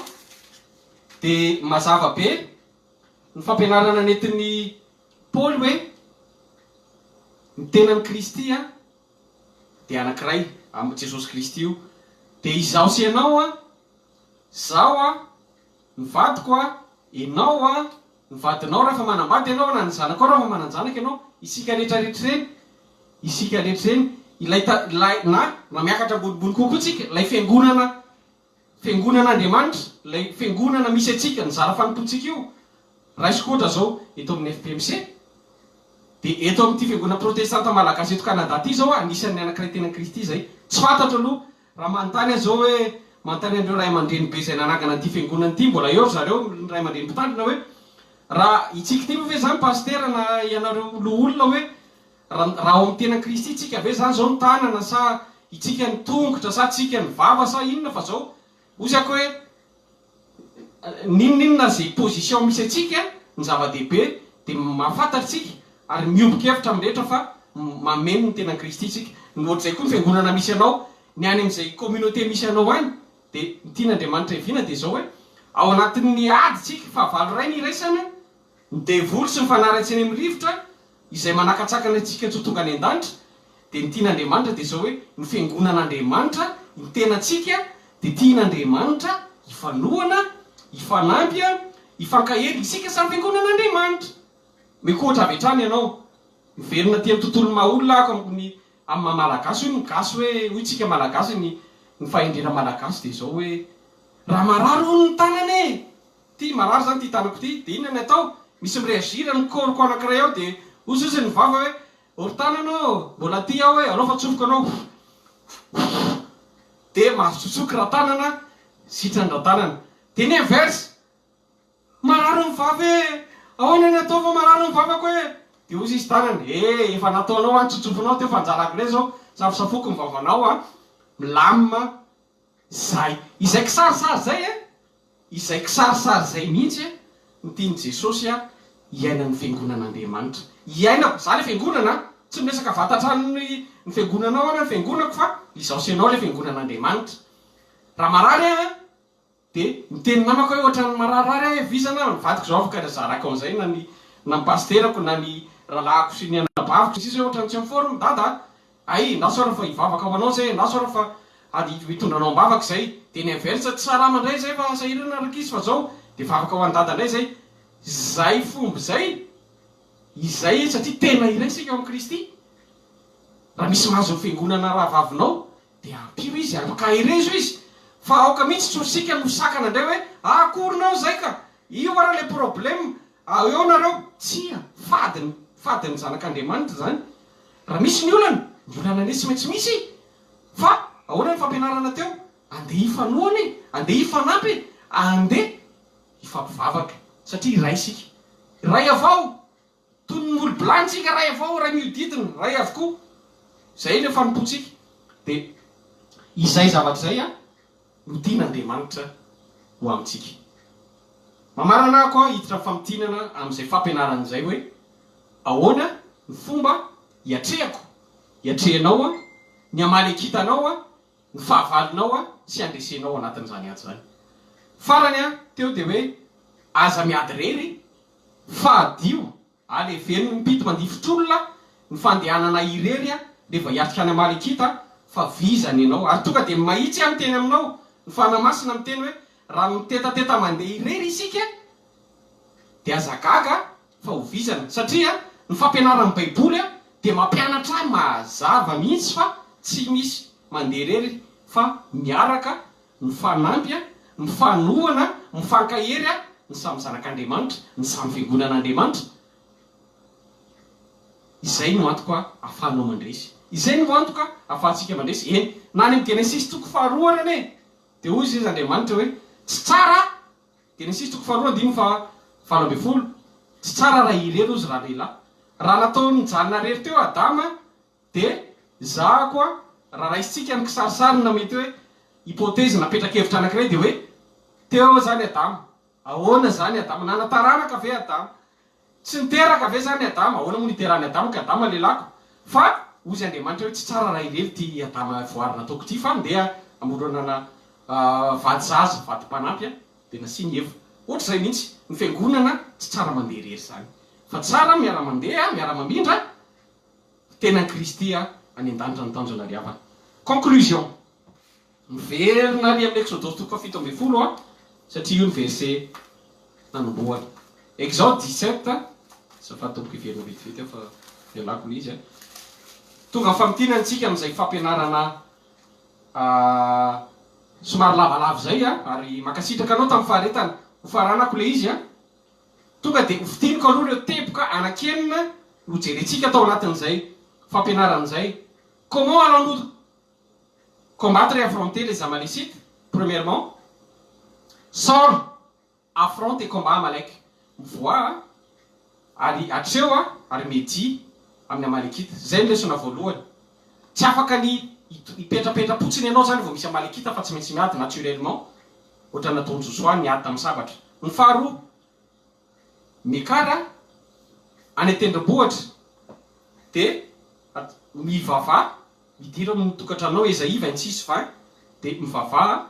dia mazava be ny fampianarana nentin'i Paoly hoe ny tenan'i Kristy an, dia anankiray amin'i Jesosy Kristy io, dia izaho sy ianao an, izaho an, ny vadiko an, ianao an, ny vadinao raha efa manambady ianao na ny zanakao raha efa manan-janaka ianao, isika rehetra rehetra ireny, isika rehetra ireny, ilay ta, ilay, na, na miakatra ambonimbony kokoa tsika, ilay fiangonana, fiangonan'Andriamanitra, ilay fiangonana misy antsika, ny zara fanompoantsika io, raisiko ohatra izao, eto amin'ny FPMC, dia eto amin'ity fiangonana protestanta malagasy eto Canada ity izao, anisan'ny anankiray tenan'i Kristy izay, tsy fantatro aloha Raha manontany aho izao hoe, manontany an'ireo ray aman-dreny be izay nanangana an'ity fiangonana ity, mbola eo ry zareo, ny ray aman-dreny mpitandrina hoe, raha itsika ity moa ve izany pasitera na ianareo loholona hoe, raha raha ao amin'ny tenan'i Kristy tsika ve izany izao ny tanana sa itsika ny tongotra sa tsika ny vava sa inona fa izao hozy ako hoe, N'inon'inona izay position misy antsika, ny zava-dehibe dia mahafantatra isika ary miombon-kevitra amin'ny rehetra fa mameno ny tenan'i Kristy isika. Ny ohatr'izay koa ny fiangonana misy anao, ny any amin'izay communauté misy anao any dia ny tian'Andriamanitra hiaviana dia izao hoe ao anatin'ny ady isika, fahavalo iray ny iraisana, Ny devoly sy ny fanahy ratsy eny amin'ny rivotra izay manakatsakana antsika tsy ho tonga any an-danitra, dia ny tian'Andriamanitra dia izao hoe, ny fiangonan'Andriamanitra, ny tenantsika dia tian'Andriamanitra hifanohana, hifanampy, hifankahery, isika samy fiangonan'Andriamanitra. Omeko ohatra avy hatrany ianao, miverina aty amin'ny tontolon'ny maha olona aho, amin'ny amin'ny maha malagasy hoy ny gasy hoe, hoy tsika malagasy, ny ny fahendrena malagasy dia izao hoe, raha marary hono ny tanana e! Ty marary zany ty tanako ty de inona ny atao? Misy mi-reagir ny corps-ko anakiray ao de ozioziny ny vava hoe ô ry tanana ô mbola aty aho e alao fa tsofiko anao de mahazo tsotsoky ratanana sitrany ratanana de ny inverse marary ny vava e ahoana ny atao fa marary ny vavako e de ozy izy tanana e efa nataonao an tsotsofinao teo fa anjarako ndray zao safosafoko ny vavanao an milamina Zay. Izay kisarisary zay e! Izay kisarisary zay mihitsy e no tian'i Jesosy a hiainan'ny fiangonan'Andriamanitra. Hiainako, za le fiangonana a! Tsy miresaka vatan-tranon'ny ny fiangonanao aho na ny fiangonako fa izaho sy ianao le fiangonan'Andriamanitra. Raha marary aho a, dia miteny namako hoe ohatran'ny mararirary aho e, vizana aho, ny vadiko izao afaka zarako an'izay na ny na ny pasiterako na ny rahalahiko sy ny anabaviko sy ny sisa hoe ohatran'ny tsy en forme dada a! Hay, endaso ary fa hivavaka ho anao zay, endaso ary fa ady hitondra anao am-bavaka izay. Dia ny inverse, tsy salama indray izay fa sahirana rankizy fa zao, dia vavaka ho an'i dada indray izay. Izay fomba izay, izay satria tena iray isika ao amin'i Kristy. Raha misy mahazo ny fiangonana rahavavinao, dia ampio izy, ankaherezo izy, fa aoka mihitsy tsy ho isika no sakana indray hoe, akory nao izay ka, io ara le problème, eo nareo. Tsia, fady ny. Fady ny zanak'Andriamanitra izany. Raha misy ny olana, ny olana anie tsy maintsy misy e! Fa ahoana ny fampianarana teo? Andeha hifanohana e! Andeha hifanampy e! Andeha hifampivavaka satria iray isika. Iray avao! Toy ny molo-bilany tsika, iray avao, iray mihodidina, iray avokoa. Izay ilay fanompoantsika. Dia izay zavatra izay no tian'Andriamanitra ho amintsika. Mamarana aho koa hiditra famintinana amin'izay fampianarana izay hoe ahoana ny fomba hiatrehako, hiatrehanao ny Amalekitanao, ny fahavalonao sy handresenao anatin'izany ady izany. Farany teo dia hoe aza miady irery fa adio. Aleven'ny mpito mandifotr'olona ny fandehanana irery rehefa hiatrika ny Amalekita fa vizana ianao. Ary tonga dia mahitsy aho miteny aminao, ny Fanahy Masina miteny hoe raha mitetateta mandeha irery isika dia aza gaga fa ho vizana. Satria ny fampianaran'ny Baiboly dia mampianatra ahy mazava mihitsy fa tsy misy mandeha irery fa miaraka mifanampy, mifanohana, mifankahery ny samy zanak'Andriamanitra, ny samy fiangonan'Andriamanitra. Izay no antoka ahafahanao mandresy. Izay no antoka ahafahantsika mandresy. Eny, na any amin'ny Genesisy toko faharoa ary anie, dia hoy izy Andriamanitra hoe, Tsy tsara, Genesisy toko faharoa andininy faha 18, tsy tsara raha irery hozy ralehilahy. Raha nataony nijanona irery teo Adama, Dia zahako a, raha raisintsika ny kisarisary na mety hoe hypothèse na petra-kevitra anankiray dia hoe teo izany Adama, ahoana izany Adama, nana-taranaka ve Adama, tsy niteraka ve izany Adama, ahoana moa niterahan'i Adama ka Adama lelako, fa hozy Andriamanitra hoe tsy tsara raha irery ity Adama voary nataoko ity fa ndeha hamoronana vady zaza, vady mpanampy a, dia nasiany Eva. Ohatr'izay mihitsy, ny fiangonana tsy tsara mandeha irery izany, fa tsara miara-mandeha, miara-mamindra, Tenan'i Kristy any an-danitra ny tanjona ry havana. Conclusion, Miverina ary amin'ny Eksodosy toko faha-17 aho, satria io ny verset nanombohana. Exode 17, azafady tompoko hiverina vetivety aho fa ialako ilay izy an. Tonga amin'ny famintinana isika amin'izay fampianarana somary lavalava izay ary mankasitraka anao tamin'ny faharetana. Hofaranako ilay izy an. Tonga dia hofintiniko aloha ireo teboka anankienina nojerentsika tao anatin'izay fampianarana izay. Comment allons-nous combattre et affronter les Amalécites? Premièrement, sors, affronte et combats Amalek. Mivoaha ary atreho ary media amin'ny Amalekita. Izay no lesona voalohany. Tsy afaka ny hipetrapetra-potsiny ianao izany vao misy Amalekita fa tsy maintsy miady naturellement. Ohatran'ny nataon'i Josoa niady tamin'ny sabatra. Ny faharoa, Miakara any an-tendrombohitra dia mivavaha, midira amin'ny tokantranonao, Esaïe 26, 20, dia mivavaha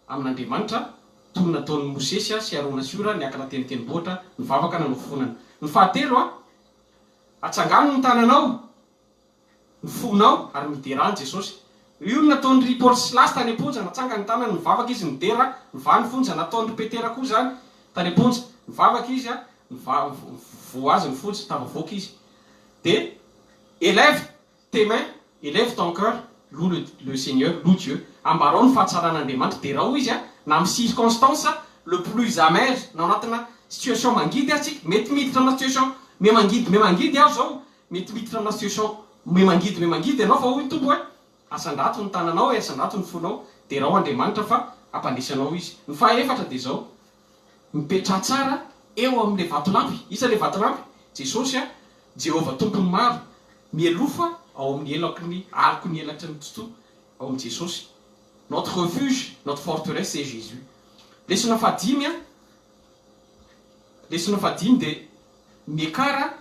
amin'Andriamanitra toy ny nataon'i Mosesy sy Arona sy Hora niakatra teny an-tendrombohitra nivavaka nanao fifonana. Ny fahatelo, atsangano ny tananao. ny fonao ary miderà an'i Jesosy. Io no nataon-dry Paoly sy Silasy tany am-ponja, natsangany ny tanany, nivavaka izy, nidera, nivaha ny fonja. Nataon-dry Petera koa izany tany am-ponja, nivavaka izy, nivaha, voa azy ny fonja, tafavoaka izy. Dia élève tes mains, élève ton cœur, loue le le Seigneur, loue Dieu. Ambarao ny fahatsaran'Andriamanitra, derao Izy, na amin'ny circonstance le plus amère, na ao anatina situation mangidy aza tsika, mety miditra amina situation miha-mangidy miha-mangidy aho izao, Mety miditra amina situation me mangidy me mangidy ianao fa hoy ny Tompo hoe, asandrato ny tananao e, asandrato ny fonao, derao Andriamanitra fa hampandresy anao Izy. Ny faha efatra dia izao, mipetraha tsara eo amin'ilay vatolampy. Iza ilay vatolampy? Jesosy a, Jehovah Tompon'ny maro, mialofa ao amin'ny elaky ny aloky ny elatry ny Tsitoha, ao amin'i Jesosy. Notre refuge, notre forteresse c'est Jésus. Lesona fahadimy a, lesona fahadimy dia miakara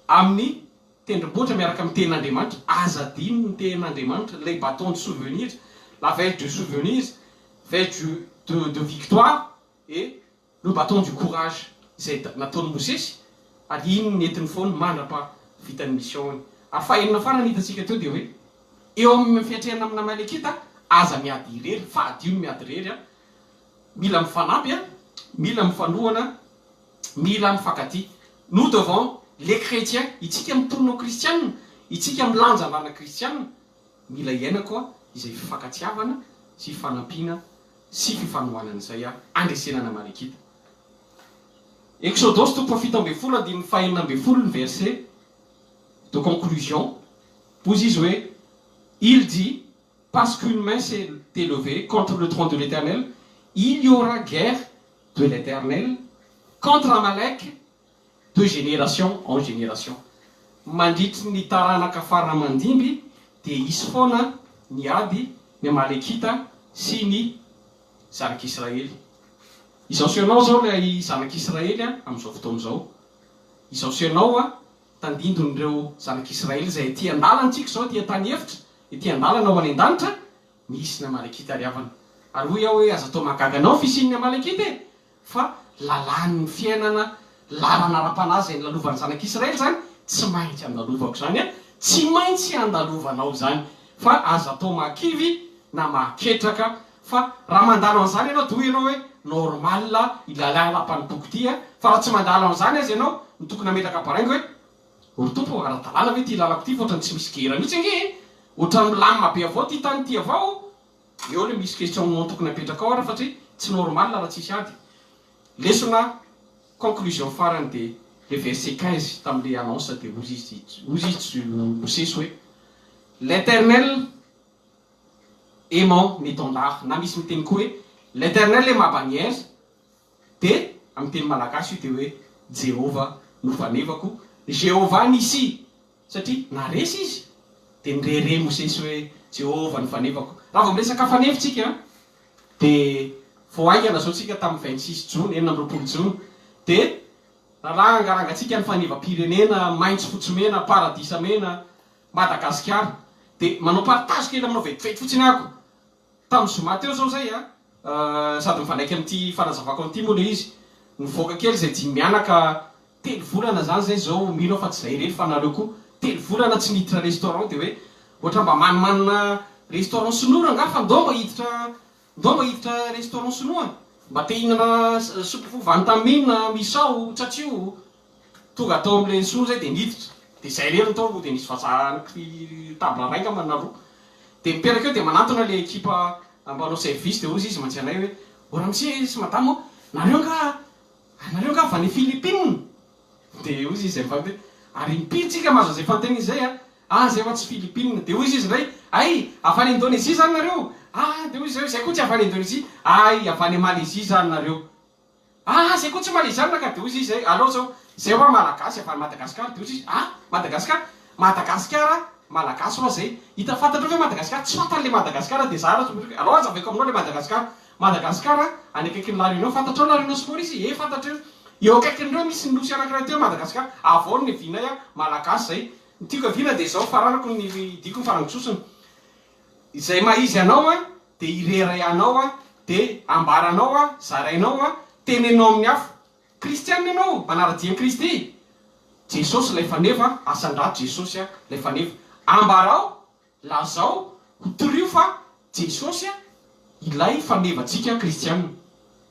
amin'ny tendrombohitra miaraka amin'ny tenin'Andriamanitra, aza adino ny tenin'Andriamanitra, ilay bâton de souvenir, la verge du souvenir, verge du de de victoire et le bâton du courage izay nataon'i Mosesy ary iny no nentiny foana mandrapaha vitan'ny mission-ny. Ary fahenina farany hitantsika teo dia hoe eo amin'ny fiatrehana amin'ny Amalekita, aza miady irery, fadio ny miady irery an, mila mifanampy an, mila mifanohana, Mila mifankatia. Nous devons, les chrétiens, itsika mitonona ho kristianina, itsika milanja anarana kristianina, mila hiaina koa izay fifankatiavana sy fifanampiana sy fifanohanana izay handresena ny Amalekita. Eksodosy toko fahafito ambin'ny folo andininy fahenina ambin'ny folo ny verset. de conclusion. Hoy izy hoe: il dit: parce qu'une main s'est élevée contre le trône de l'Éternel, il y aura guerre de l'Éternel contre Amalek de génération en génération. Mandritry ny taranaka faramandimby de isy foana ny ady ny Amalekita sy ny zanak'Israely. Izao sy anao zao lay zanak'Israely a am'izao fotoana zao, izao sy anao a tandindon'ireo zanak'Israely zay ty andalana-tsika zao, ty tany efitra ety andalana ao any an-danitra, misy ny Amalekita ry havana. Ary hoy aho hoe aza atao mahagaga anao fisian'ny Amalekita e, fa lalàn'ny fiainana, lalana ara-panahy zay nylalovan'ny zanak'Israely zany, tsy maintsy andalovako zany a, tsy maintsy andalovanao zany, fa aza atao mahakivy na mahaketraka. Fa raha mandalo an'izany ianao, de hoy ianao hoe normal ilalalàm-panompoko ty a. Fa raha tsy mandalo an'izany azy ianao, ny tokony ametraka baraingo hoe: "Ry Tompo, ara-dalàna ve ty lalako ty, fa ohatrany tsy misy guerre mihitsy ange e, ohatrany milamina be avao ty tany ty avao?" Eo le misy question tokony apetraka ao ara, satria tsy normal raha tsisy ady. Lesona conclusion farany de le verset 15 tam'le annonce, de ozy izy Mosesy hoe: "L'Éternel est mon étendard", na misy miteny koa hoe: "L'Éternel est ma bannière". De amy teny malagasy io de hoe Jehovah no fanevako, Jehovah Nissi, satria naresy izy de nirere Mosesy hoe Jehovah ny fanevako. Raha vao miresaka fanevitsika, de vo aingana zao tsika tamin'ny 26 jona, 26 jona, de rahalahy angarangatsika ny fanevam-pirenena maintso, fotsy, mena, paradisa mena, Madagasikara. De manao partage kely aminao vetivety fotsiny ako tamin'ny zoma teo zao zay a, sady mifandraiky am'ty fanazavako am'ty moa le izy. Nivoaka kely zay dimy mianaka, 3 volana zany zay zao, mino ao fa tsy zay reny fa nareo koa, 3 volana tsy niditra restaurant. De hoe ohatra mba manimanina restaurant sinoa nga, fa ndao mba hiditra restaurant sinoa, mba te hihinana soupe van-tan-mine, misao, tsatsio. Tonga atao am'le sinoa zay, de niditra, de zay rery tao, de nisy vazaha table raika mana roa, de miperaka eo, de manantona le ekipa mbanao service, de ozy izy mantsy anay hoe: "O ramose sy madame, nareo nga avy any Philippine?" De ozy izy zay mifaty hoe ary mipiritsika mahazo an'izay fantena izy zay a. "Ah, zay fa tsy Philippine." De ozy izy ndray: "Ay, avy any Indonésie zany nareo?" "Ah." De ozy zay: "Zay koa tsy avy any Indonésie." "Ay, avy any Malaisie zany nareo?" "Ah, zay koa tsy Malaiziana ka." De ozy izy zay: "Alao zao, zay hoa Malagasy avy any Madagasikara." De ozy izy: "Ah, Madagasikara, Madagasikara, Malagasy hoa zay hita fantatrao ve Madagasikara?" Tsy fantany le Madagasikara. De za alao azavaiko aminao le Madagasikara. Madagasikara any akaiky ny La Réunion. Fantatrao La Réunion sy Maurice e? Fantatreo eo akaikin'ireo misy ny nosy anankiray teo, Madagasikara avao ny vinay a, Malagasy zay. Ny tiako avina de zao, faranako ny diko, ny farangososiny izay maha izy anao a, de ireray anao a, de ambaranao a, zarainao a, tenenao amin'ny afo. Kristianina ianao, manara-dian'i Kristy Jesosy lay faneva, asandrato Jesosy a lay faneva, ambarao, lazao, hotorio fa Jesosy a ilay fanevatsika kristianina.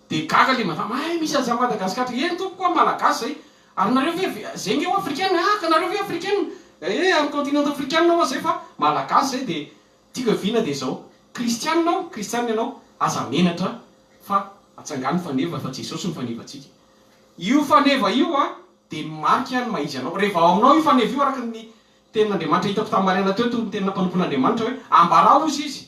De gaga le madama: "Ay, misy aza Madagasikara eny tompo koa, Malagasy zay. Ary nareo ve zay nge ho africaine? Ah, ka nareo ve africaine e, amy continent africaine ao zay, fa Malagasy zay." De tiako avina de zao: kristianina ao, kristianina ianao, aza menatra fa atsangany faneva, fa Jesosy ny fanevatsika. Io faneva io a, de marika ny maizy anao rehefa ao aminao io faneva io, araky ny tenin'Andriamanitra hitako tamin'ny teo to, ny tenina mpanompon'Andriamanitra hoe ambarao izy izy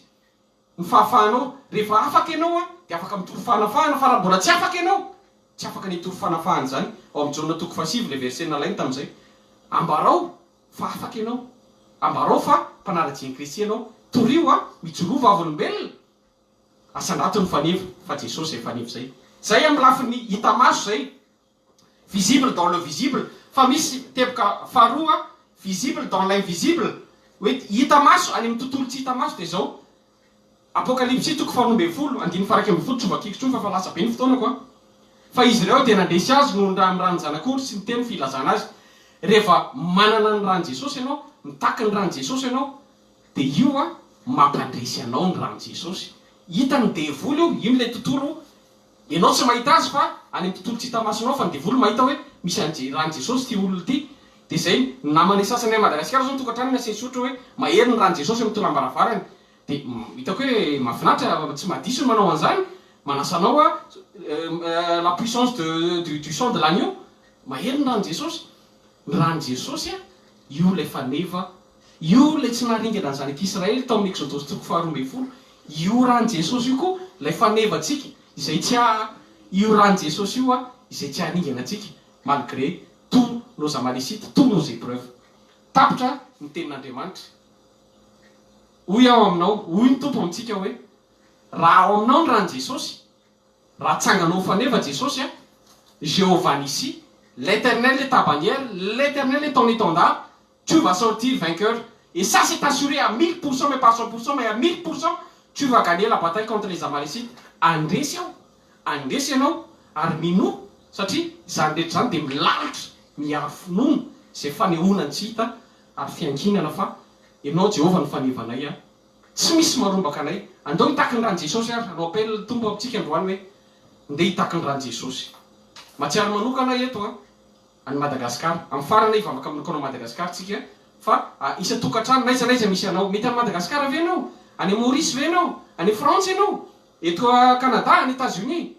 ny fahafahanao. Rehefa afaka ianao a, de afaka mitory fanafahana, fa raha mbola tsy afaka ianao, tsy afaka ny hitory fanafahana zany. Ao amy Jaona toko faha-9 le verset nalainy tam'izay. Ambarao fa afaka ianao, ambarao fa mpanara-dian'i Kristy ianao, torio a, mijoroa vavolombelona, asandrato ny faneva fa Jesosy zay faneva zay. Zay amy lafiny hita maso zay, visible dans le visible. Fa misy teboka faharoa, visible dans l'invisible, hoe hita maso any amy tontolo tsy hita maso. De zao, Apokalypsy toko faha-12 andiny faha-11, tsy vakiko tsony fa fa lasa be ny fotoana koa. Fa izy ireo de nandresy azy noho ny raha amy rany zanak'ondry sy ny teny filazana azy. Rehefa manana ny rany Jesosy ianao, mitaky ny rany Jesosy ianao, de io a mampandresy anao ny rany Jesosy. Hita ny devoly io, ino le tontolo ianao tsy mahita azy, fa any amy tontolo tsy hita masonao, fa ny devoly mahita hoe misy an'je rany Jesosy ty olona ty. De zay namany sasany a Madagasikara zao nytokantrano ny sotro hoe mahery ny rany Jesosy amy tolam-baravarany. De hitako hoe mahafinaritra, tsy mahadiso ny manao an'izany, manasanao a la puissance de du sang de l'agneau, mahery ny rany Jesosy. Ny rany Jesosy a Io ilay faneva, io ilay tsy naharingana ny zanak'Israely tao amin'ny Eksodosy toko faha-12. Io ran'i Jesosy io koa ilay fanevantsika izay tsy haha, io ran'i Jesosy io izay tsy haharingana antsika malgré tous nos Amalécites, tous nos épreuves. Tapitra ny tenin'Andriamanitra. Hoy aho aminao, hoy ny Tompo amintsika hoe, raha ao aminao ny ran'i Jesosy, Raha atsanganao ho faneva Jesosy a, Jehovah Nissi, l'Eternel est ta bannière, l'Eternel est ton étendard, tu vas sortir vainqueur et ça c'est assuré à 1000% mais pas 100% mais à 1000% tu vas gagner la bataille contre les Amalécites, handresy aho, handresy ianao ary minoa satria izany rehetra izany dia milalotra miaro finoana izay fanehoana ny tsy hita ary fiankinana fa ianao Jehovah no fanevanay a. Tsy misy marombaka anay. Andao hitaky ny ran'i Jesosy ary hanao appel ny Tompo amintsika androany hoe ndeha hitaky ny ran'i Jesosy. Mahatsiaro manokana aho eto an, any Madagascar. Amin'ny farany hivavaka manokana ao Madagascar tsika fa isan-tokantrano n'aiza n'aiza misy anao. Mety any Madagascar ve ianao? Any Maurice ve ianao? Any Frantsa ianao? Eto Canada? Any Etats Unis?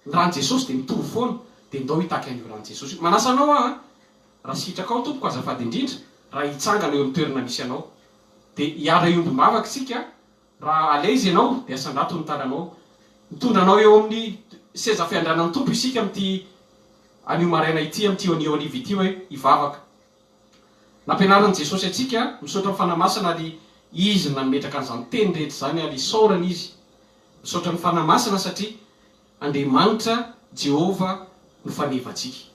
Ny ran'i Jesosy dia mitovy foana, dia ndao hitaky an'io ran'i Jesosy io. Manasa anao aho an, raha sitrakao tompoko azafady indrindra, raha hitsangana eo amin'ny toerana misy anao. Dia hiara-hiombom-bavaka isika, raha à l'aise ianao dia asandrato ny tananao. Mitondra anao eo amin'ny seza fiandranan'ny Tompo isika amin'ity anio maraina ity, amin'ity anio hariva ity hoe hivavaka. Nampianarin'i Jesosy antsika, misaotra ny Fanahy Masina ary Izy no nametraka an'izany teny rehetra izany ary isaorana Izy. Misaotra ny Fanahy Masina satria Andriamanitra Jehovah no fanevantsika.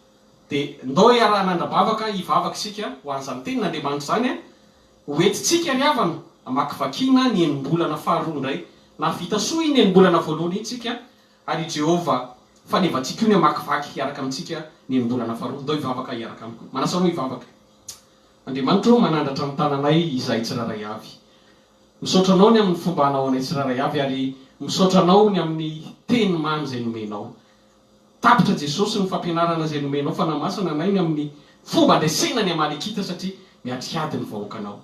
Dia ndao hiaraha-hanandra-bavaka hivavaka isika ho an'izany tenin'Andriamanitra izany an! Ho entintsika ry havana hamakivakiana ny enim-bolana faharoa indray. Nahavita soa iny enim-bolana voalohany iny tsika ary i Jehovah fanevantsika io ny hamakivaky hiaraka amintsika ny enim-bolana faharoa. Ndao hivavaka hiaraka amiko. Manasa anao hivavaka. Andriamanitra ô, manandratra ny tananay izahay tsirairay avy. Misaotra Anao ny amin'ny fomba anaoanay tsirairay avy ary misaotra Anao ny amin'ny teny mamy izay nomenao. Tapitra Jesosy ny fampianarana izay nomenao Fanahy Masina anay ny amin'ny fomba andresena ny Amalekita satria miatrika ady ny vahoakanao.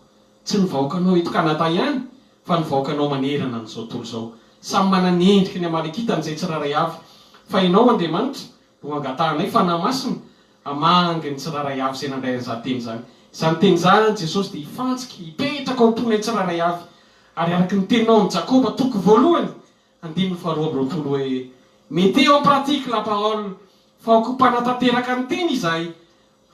Tsy ny vahoakanao eto Canada ihany fa ny vahoakanao manerana an'izao tontolo izao. Samy manana ny endriky ny Amalekita an'izay tsirairay avy. Fa Ianao Andriamanitra no angatahanay Fanahy Masina Hamangy ny tsirairay avy izay nandray an'izany teny izany. Izany teny izany, Jesosy, dia hifantsika, hipetraka ao am-ponay tsirairay avy. Ary araka ny teninao amin'i Jakoba, toko voalohany, andininy faharoa amby roapolo hoe, Mettez en pratique la parole, fa aoka ho mpanatanteraka ny teny izahay,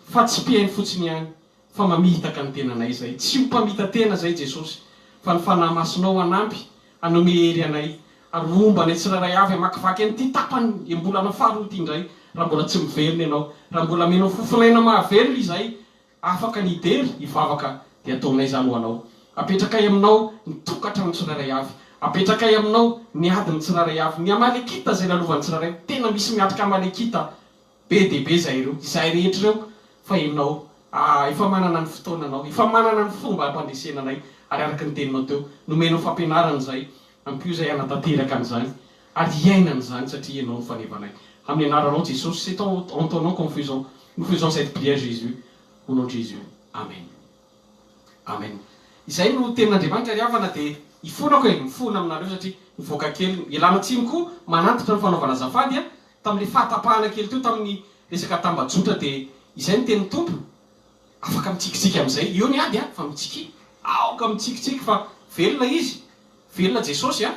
fa tsy mpihaino fotsiny ihany, fa mamitaka ny tenanay izahay. Tsy ho mpamita-tena izahay, Jesosy, fa ny Fanahy Masinao hanampy, hanome hery anay, ary homba anay tsirairay avy hamakivaky an'ity tapany embolana faharoa ity indray, raha mbola tsy miverina Ianao, raha mbola amenao fofon'aina mahavelona izahay, afaka ny hidery, hivavaka, dia ataonay izany ho Anao. Apetrakay Aminao ny tokantrano tsirairay avy. Apetrakay Aminao ny adin'ny tsirairay avy. Ny Amalekita izay lalovan'ny tsirairay. Tena misy miatrika Amalekita Be dia be izay ireo, izahay rehetra ireo, fa ianao, ah, efa manana ny fotoananao, efa manana ny fomba hampandresena anay, ary araka ny teninao teo, nomenao fampianarana izay, ampio izay hanatanteraka an'izany, ary hiaina an'izany, satria ianao no fanevanay. Amin'ny anaranao Jesosy, c'est en en ton nom qu'on faisons, nous faisons cette prière Jésus, au nom de Jésus, Amen. Amen. Izay no tenin'Andriamanitra ry havana dia ifonako e, mifona aminareo satria nivoaka kely, ialana tsiny koa manantitra ny fanaovana azafady a, Tamin'ilay fahatapahana kely teo tamin'ny resaka tambajotra dia izay no tenin'ny Tompo, afaka mitsikitsiky amin'izay, eo ny ady a, fa mitsikia, aoka mitsikitsiky fa velona Izy, velona Jesosy a,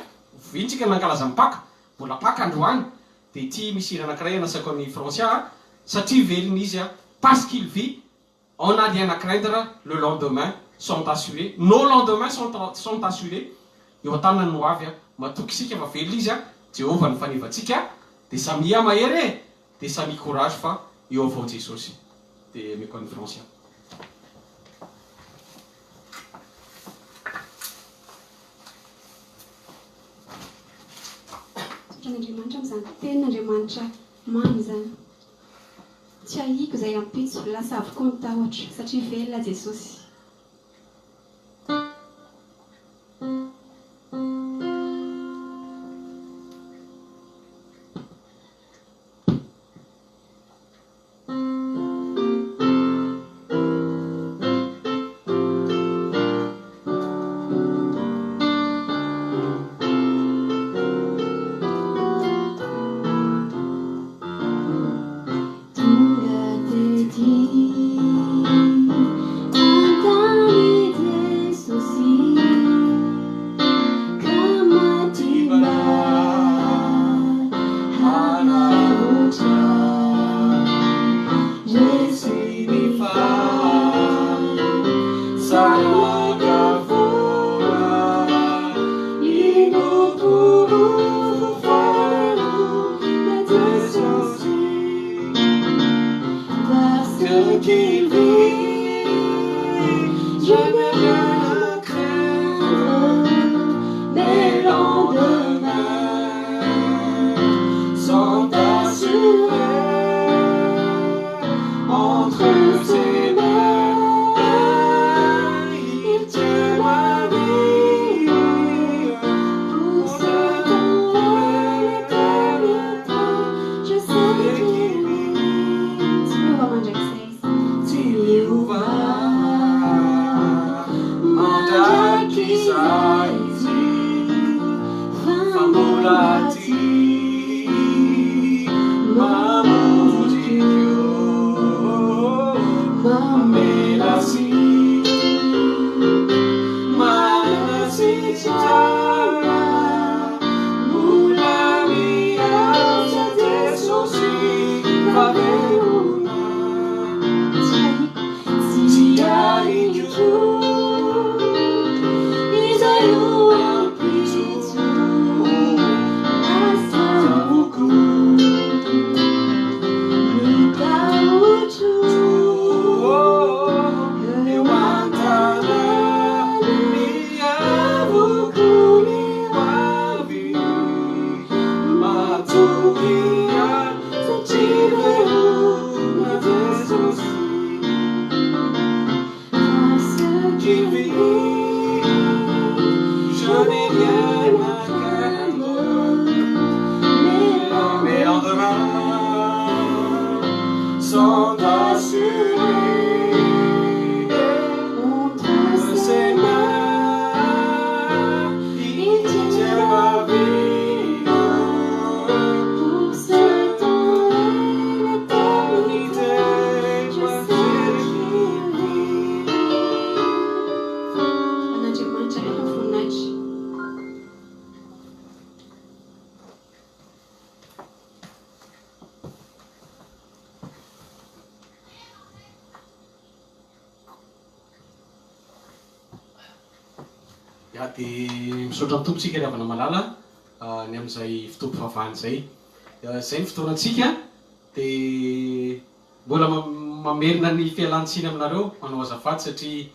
iny tsika nankalaza ny Paka, mbola Paka androany, dia ity misy hira anankiray anasako an'i Francia a, satria velona Izy a, parce qu'il vit, On n'a rien à craindre, le lendemain sont assurés, nos lendemains sont sont assurés, eo an-tanany ny ho avy a, matoky isika fa velona izy a, Jehovah no fanevantsika, dia samia mahery e, dia samia courage fa eo avao Jesosy. Dia ameko an'i Francia. Misaotra an'Andriamanitra amin'izany tenin'Andriamanitra mamy izany. Tsy ahiako izay ampitso, lasa avokoa ny tahotra, satria velona Jesosy. Tonga tety qu'il vit, je n'ai rien à craindre, mes lendemains sont assurés entre ses mains. Il tient ma vie Pour ce temps et l'éternité, je sais qu'il vit. Tsy miova mandrakizay izy. Tsy miova mandrakizay izy, Fa fa mbola tia mamonjy koa mamela sy manasitrana mbola miasa Jesosy fa velona Tsy ahiko, tsy tsy ahiko ahiko izay ho ampitso lasako ny tahotro eo an-tanany avoko ny hoavy matokia satria velona Jesosy Parce qu'il qu'il vit, vit, je n'ai rien à craindre. Mes Mes lendemains lendemains sont assurés entre de ses ses mains, mains. il Il tient tient ma ma vie. vie. Pour ce temps et l'éternité, je sais qu'il vit. An'Andriamanitra irery ny voninahitra. Ya dia misaotra ny Tompo tsika ry havana malala ny amin'izay fotoam-pivavahana izay. Izay ny fotoanantsika dia mbola mamerina ny fialan-tsiny aminareo manao azafady satria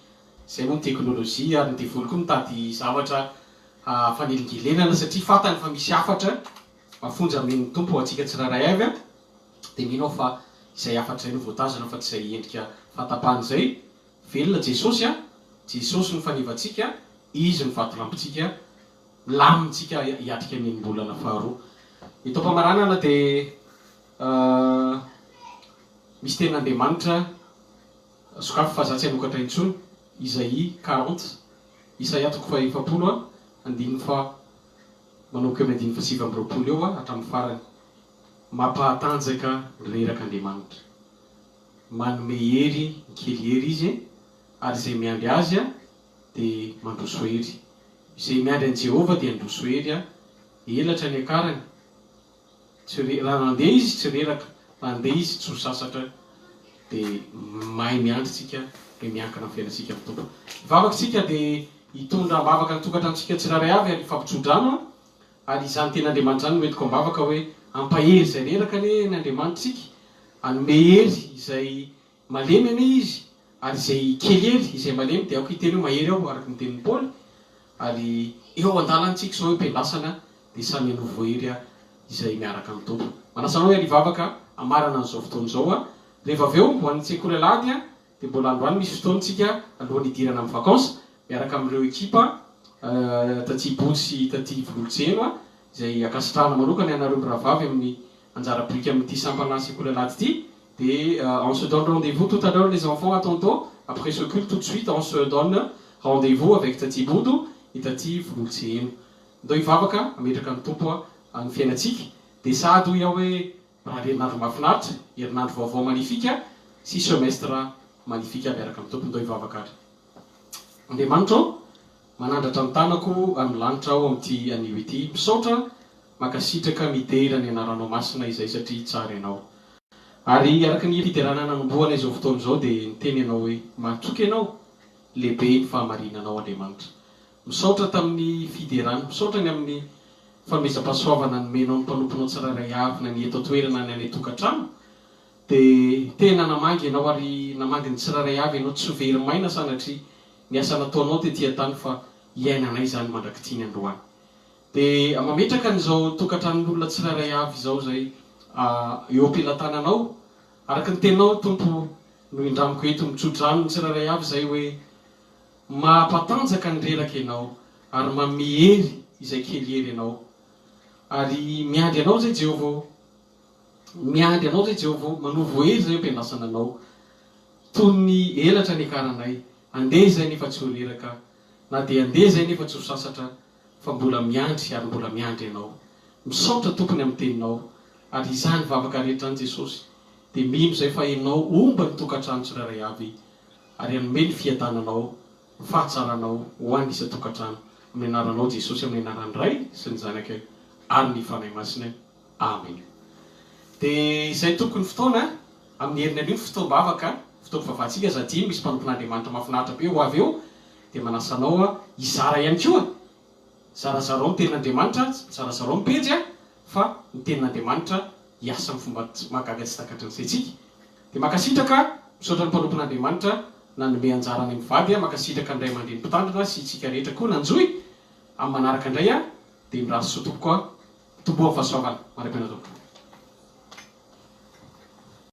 izay moa ny teknolojia ary ny devoly koa mitady zavatra hafanelingelenana satria fantany fa misy hafatra mafonja amen'ny Tompo ho antsika tsirairay avy dia mino aho fa izay hafatra izay no voatazona fa tsy izay endrika fahatapahana izay. Velona Jesosy a! Jesosy no fanevantsika, Izy no vatolampintsika, milamintsika hiatrika ny enim-bolana faharoa. Eto am-pamaranana dia misy tenin'Andriamanitra sokafy fa za tsy hanokatra intsony, Isaïe 40, Isaia toko faha-40 a, andininy faha, manomboka eo amin'ny andininy faha-29 eo hatramin'ny farany. Mampahatanjaka ny reraka Andriamanitra. Manome hery ny kely hery Izy, ary izay miandry Azy dia mandroso hery. Izay miandry an'i Jehovah dia handroso hery, elatra ny akarany, tsy re, raha nandeha izy tsy reraka, raha handeha izy tsy ho sasatra, dia mahay miandry tsika, dia miankina amin'ny fiainantsika amin'ny Tompo. Hivavaka isika dia hitondra am-bavaka ny tokantranontsika tsirairay avy ary hifampitso-drano, ary izany tenin'Andriamanitra izany no entiko am-bavaka hoe hampahery izay reraka anie ny Andriamanitritsika, hanome hery izay malemy anie Izy, ary izay kely hery, izay malemy dia aoka hiteny hoe mahery aho araka ny tenin'i Paoly, ary eo an-dalantsika izao eo am-piandrasana dia samy hanovo hery izay miaraka amin'ny Tompo. Manasa anao hiary hivavaka hamarana an'izao fotoana izao. Rehefa avy eo, ho an'ny tsekoly alahady dia mbola androany misy fotoana tsika alohan'ny hidirana amin'ny vacances miaraka amin'ireo ekipa taty Bodo sy taty Vololontseheno izay ankasitrahana manokana ianareo mirahavavy amin'ny anjara biriky amin'ity sampana sekoly alahady ity dia on se donne rendez-vous tout à l'heure les enfants à tantôt après ce culte tout de suite on se donne rendez-vous avec taty Bodo et taty Vololontseheno. Ndao hivavaka hametraka ny Tompo ny fiainantsika dia sady hoy aho hoe Mirary herinandro mahafinaritra, herinandro vaovao magnifique sy semestre magnifique miaraka amin'ny Tompo. Ndao hivavaka ary. Andriamanitra ô, manandratra ny tanako amin'ny lanitra aho amin'ity anio ity. Misaotra, mankasitraka, midera ny anaranao masina izay satria tsara Ianao. Ary araka ny fiderana nanombohana izao fotoana izao dia niteny Ianao hoe, Matoky Ianao, lehibe ny fahamarinanao Andriamanitra. Misaotra tamin'ny fiderana, misaotra ny amin'ny fanomezam-pahasoavana nomenao ny mpanomponao tsirairay avy na ny eto an-toerana na ny any an-tokantrano. Dia tena namangy ianao ary namangy ny tsirairay avy ianao, tsy ho very maina sanatria ny asa nataonao tety an-tany fa hiainanay izany mandrak'ity ny androany. Dia mametraka an'izao tokantranon'olona tsirairay avy izao izay eo am-pelatananao, araka ny teninao Tompo no indramiko eto, mitso-drano ny tsirairay avy izay hoe mahapatanjaka ny reraka ianao ary manome hery izay kely hery ianao. Ary miandry anao izay Jehovah ô. Miandry anao izay Jehovah ô, manovo hery izay eo am-piandrasana anao. Toy ny elatra niakaranay, andeha izay nefa tsy ho reraka, na dia andeha izay nefa tsy ho sasatra, fa mbola miandry ary mbola miandry anao. Misaotra Tompony amin'ny teninao, ary izany vavaka rehetra izany Jesosy dia mino izay fa Ianao homba ny tokantrano tsirairay avy ary hanome ny fiadananao, ny fahatsaranao ho an'ny isan-tokantrano amin'ny anaranao Jesosy amin'ny anaran'ny Ray sy ny Zanaka ary ny Fanahy Masina. Amen. Dia izay tompoko ny fotoana, amin'ny heriny anio ny fotoam-bavaka, fotoam-pivavahantsika aza adino, misy mpanompon'Andriamanitra mahafinaritra be ho avy eo, dia manasa anao hizara ihany koa, zarazarao ny tenin'Andriamanitra, zarazarao ny pejy fa ny tenin'Andriamanitra hiasa amin'ny fomba mahagaga tsy takatry ny saintsika. Dia mankasitraka, misaotra ny mpanompon'Andriamanitra nanome anjara anay mivady, mankasitraka ny ray aman-dreny mpitandrina sy isika rehetra koa nanjohy, amin'ny manaraka indray dia mirary soa tompoko. Tomboa ny fahasoavana. Mandra-pihaona tompoko.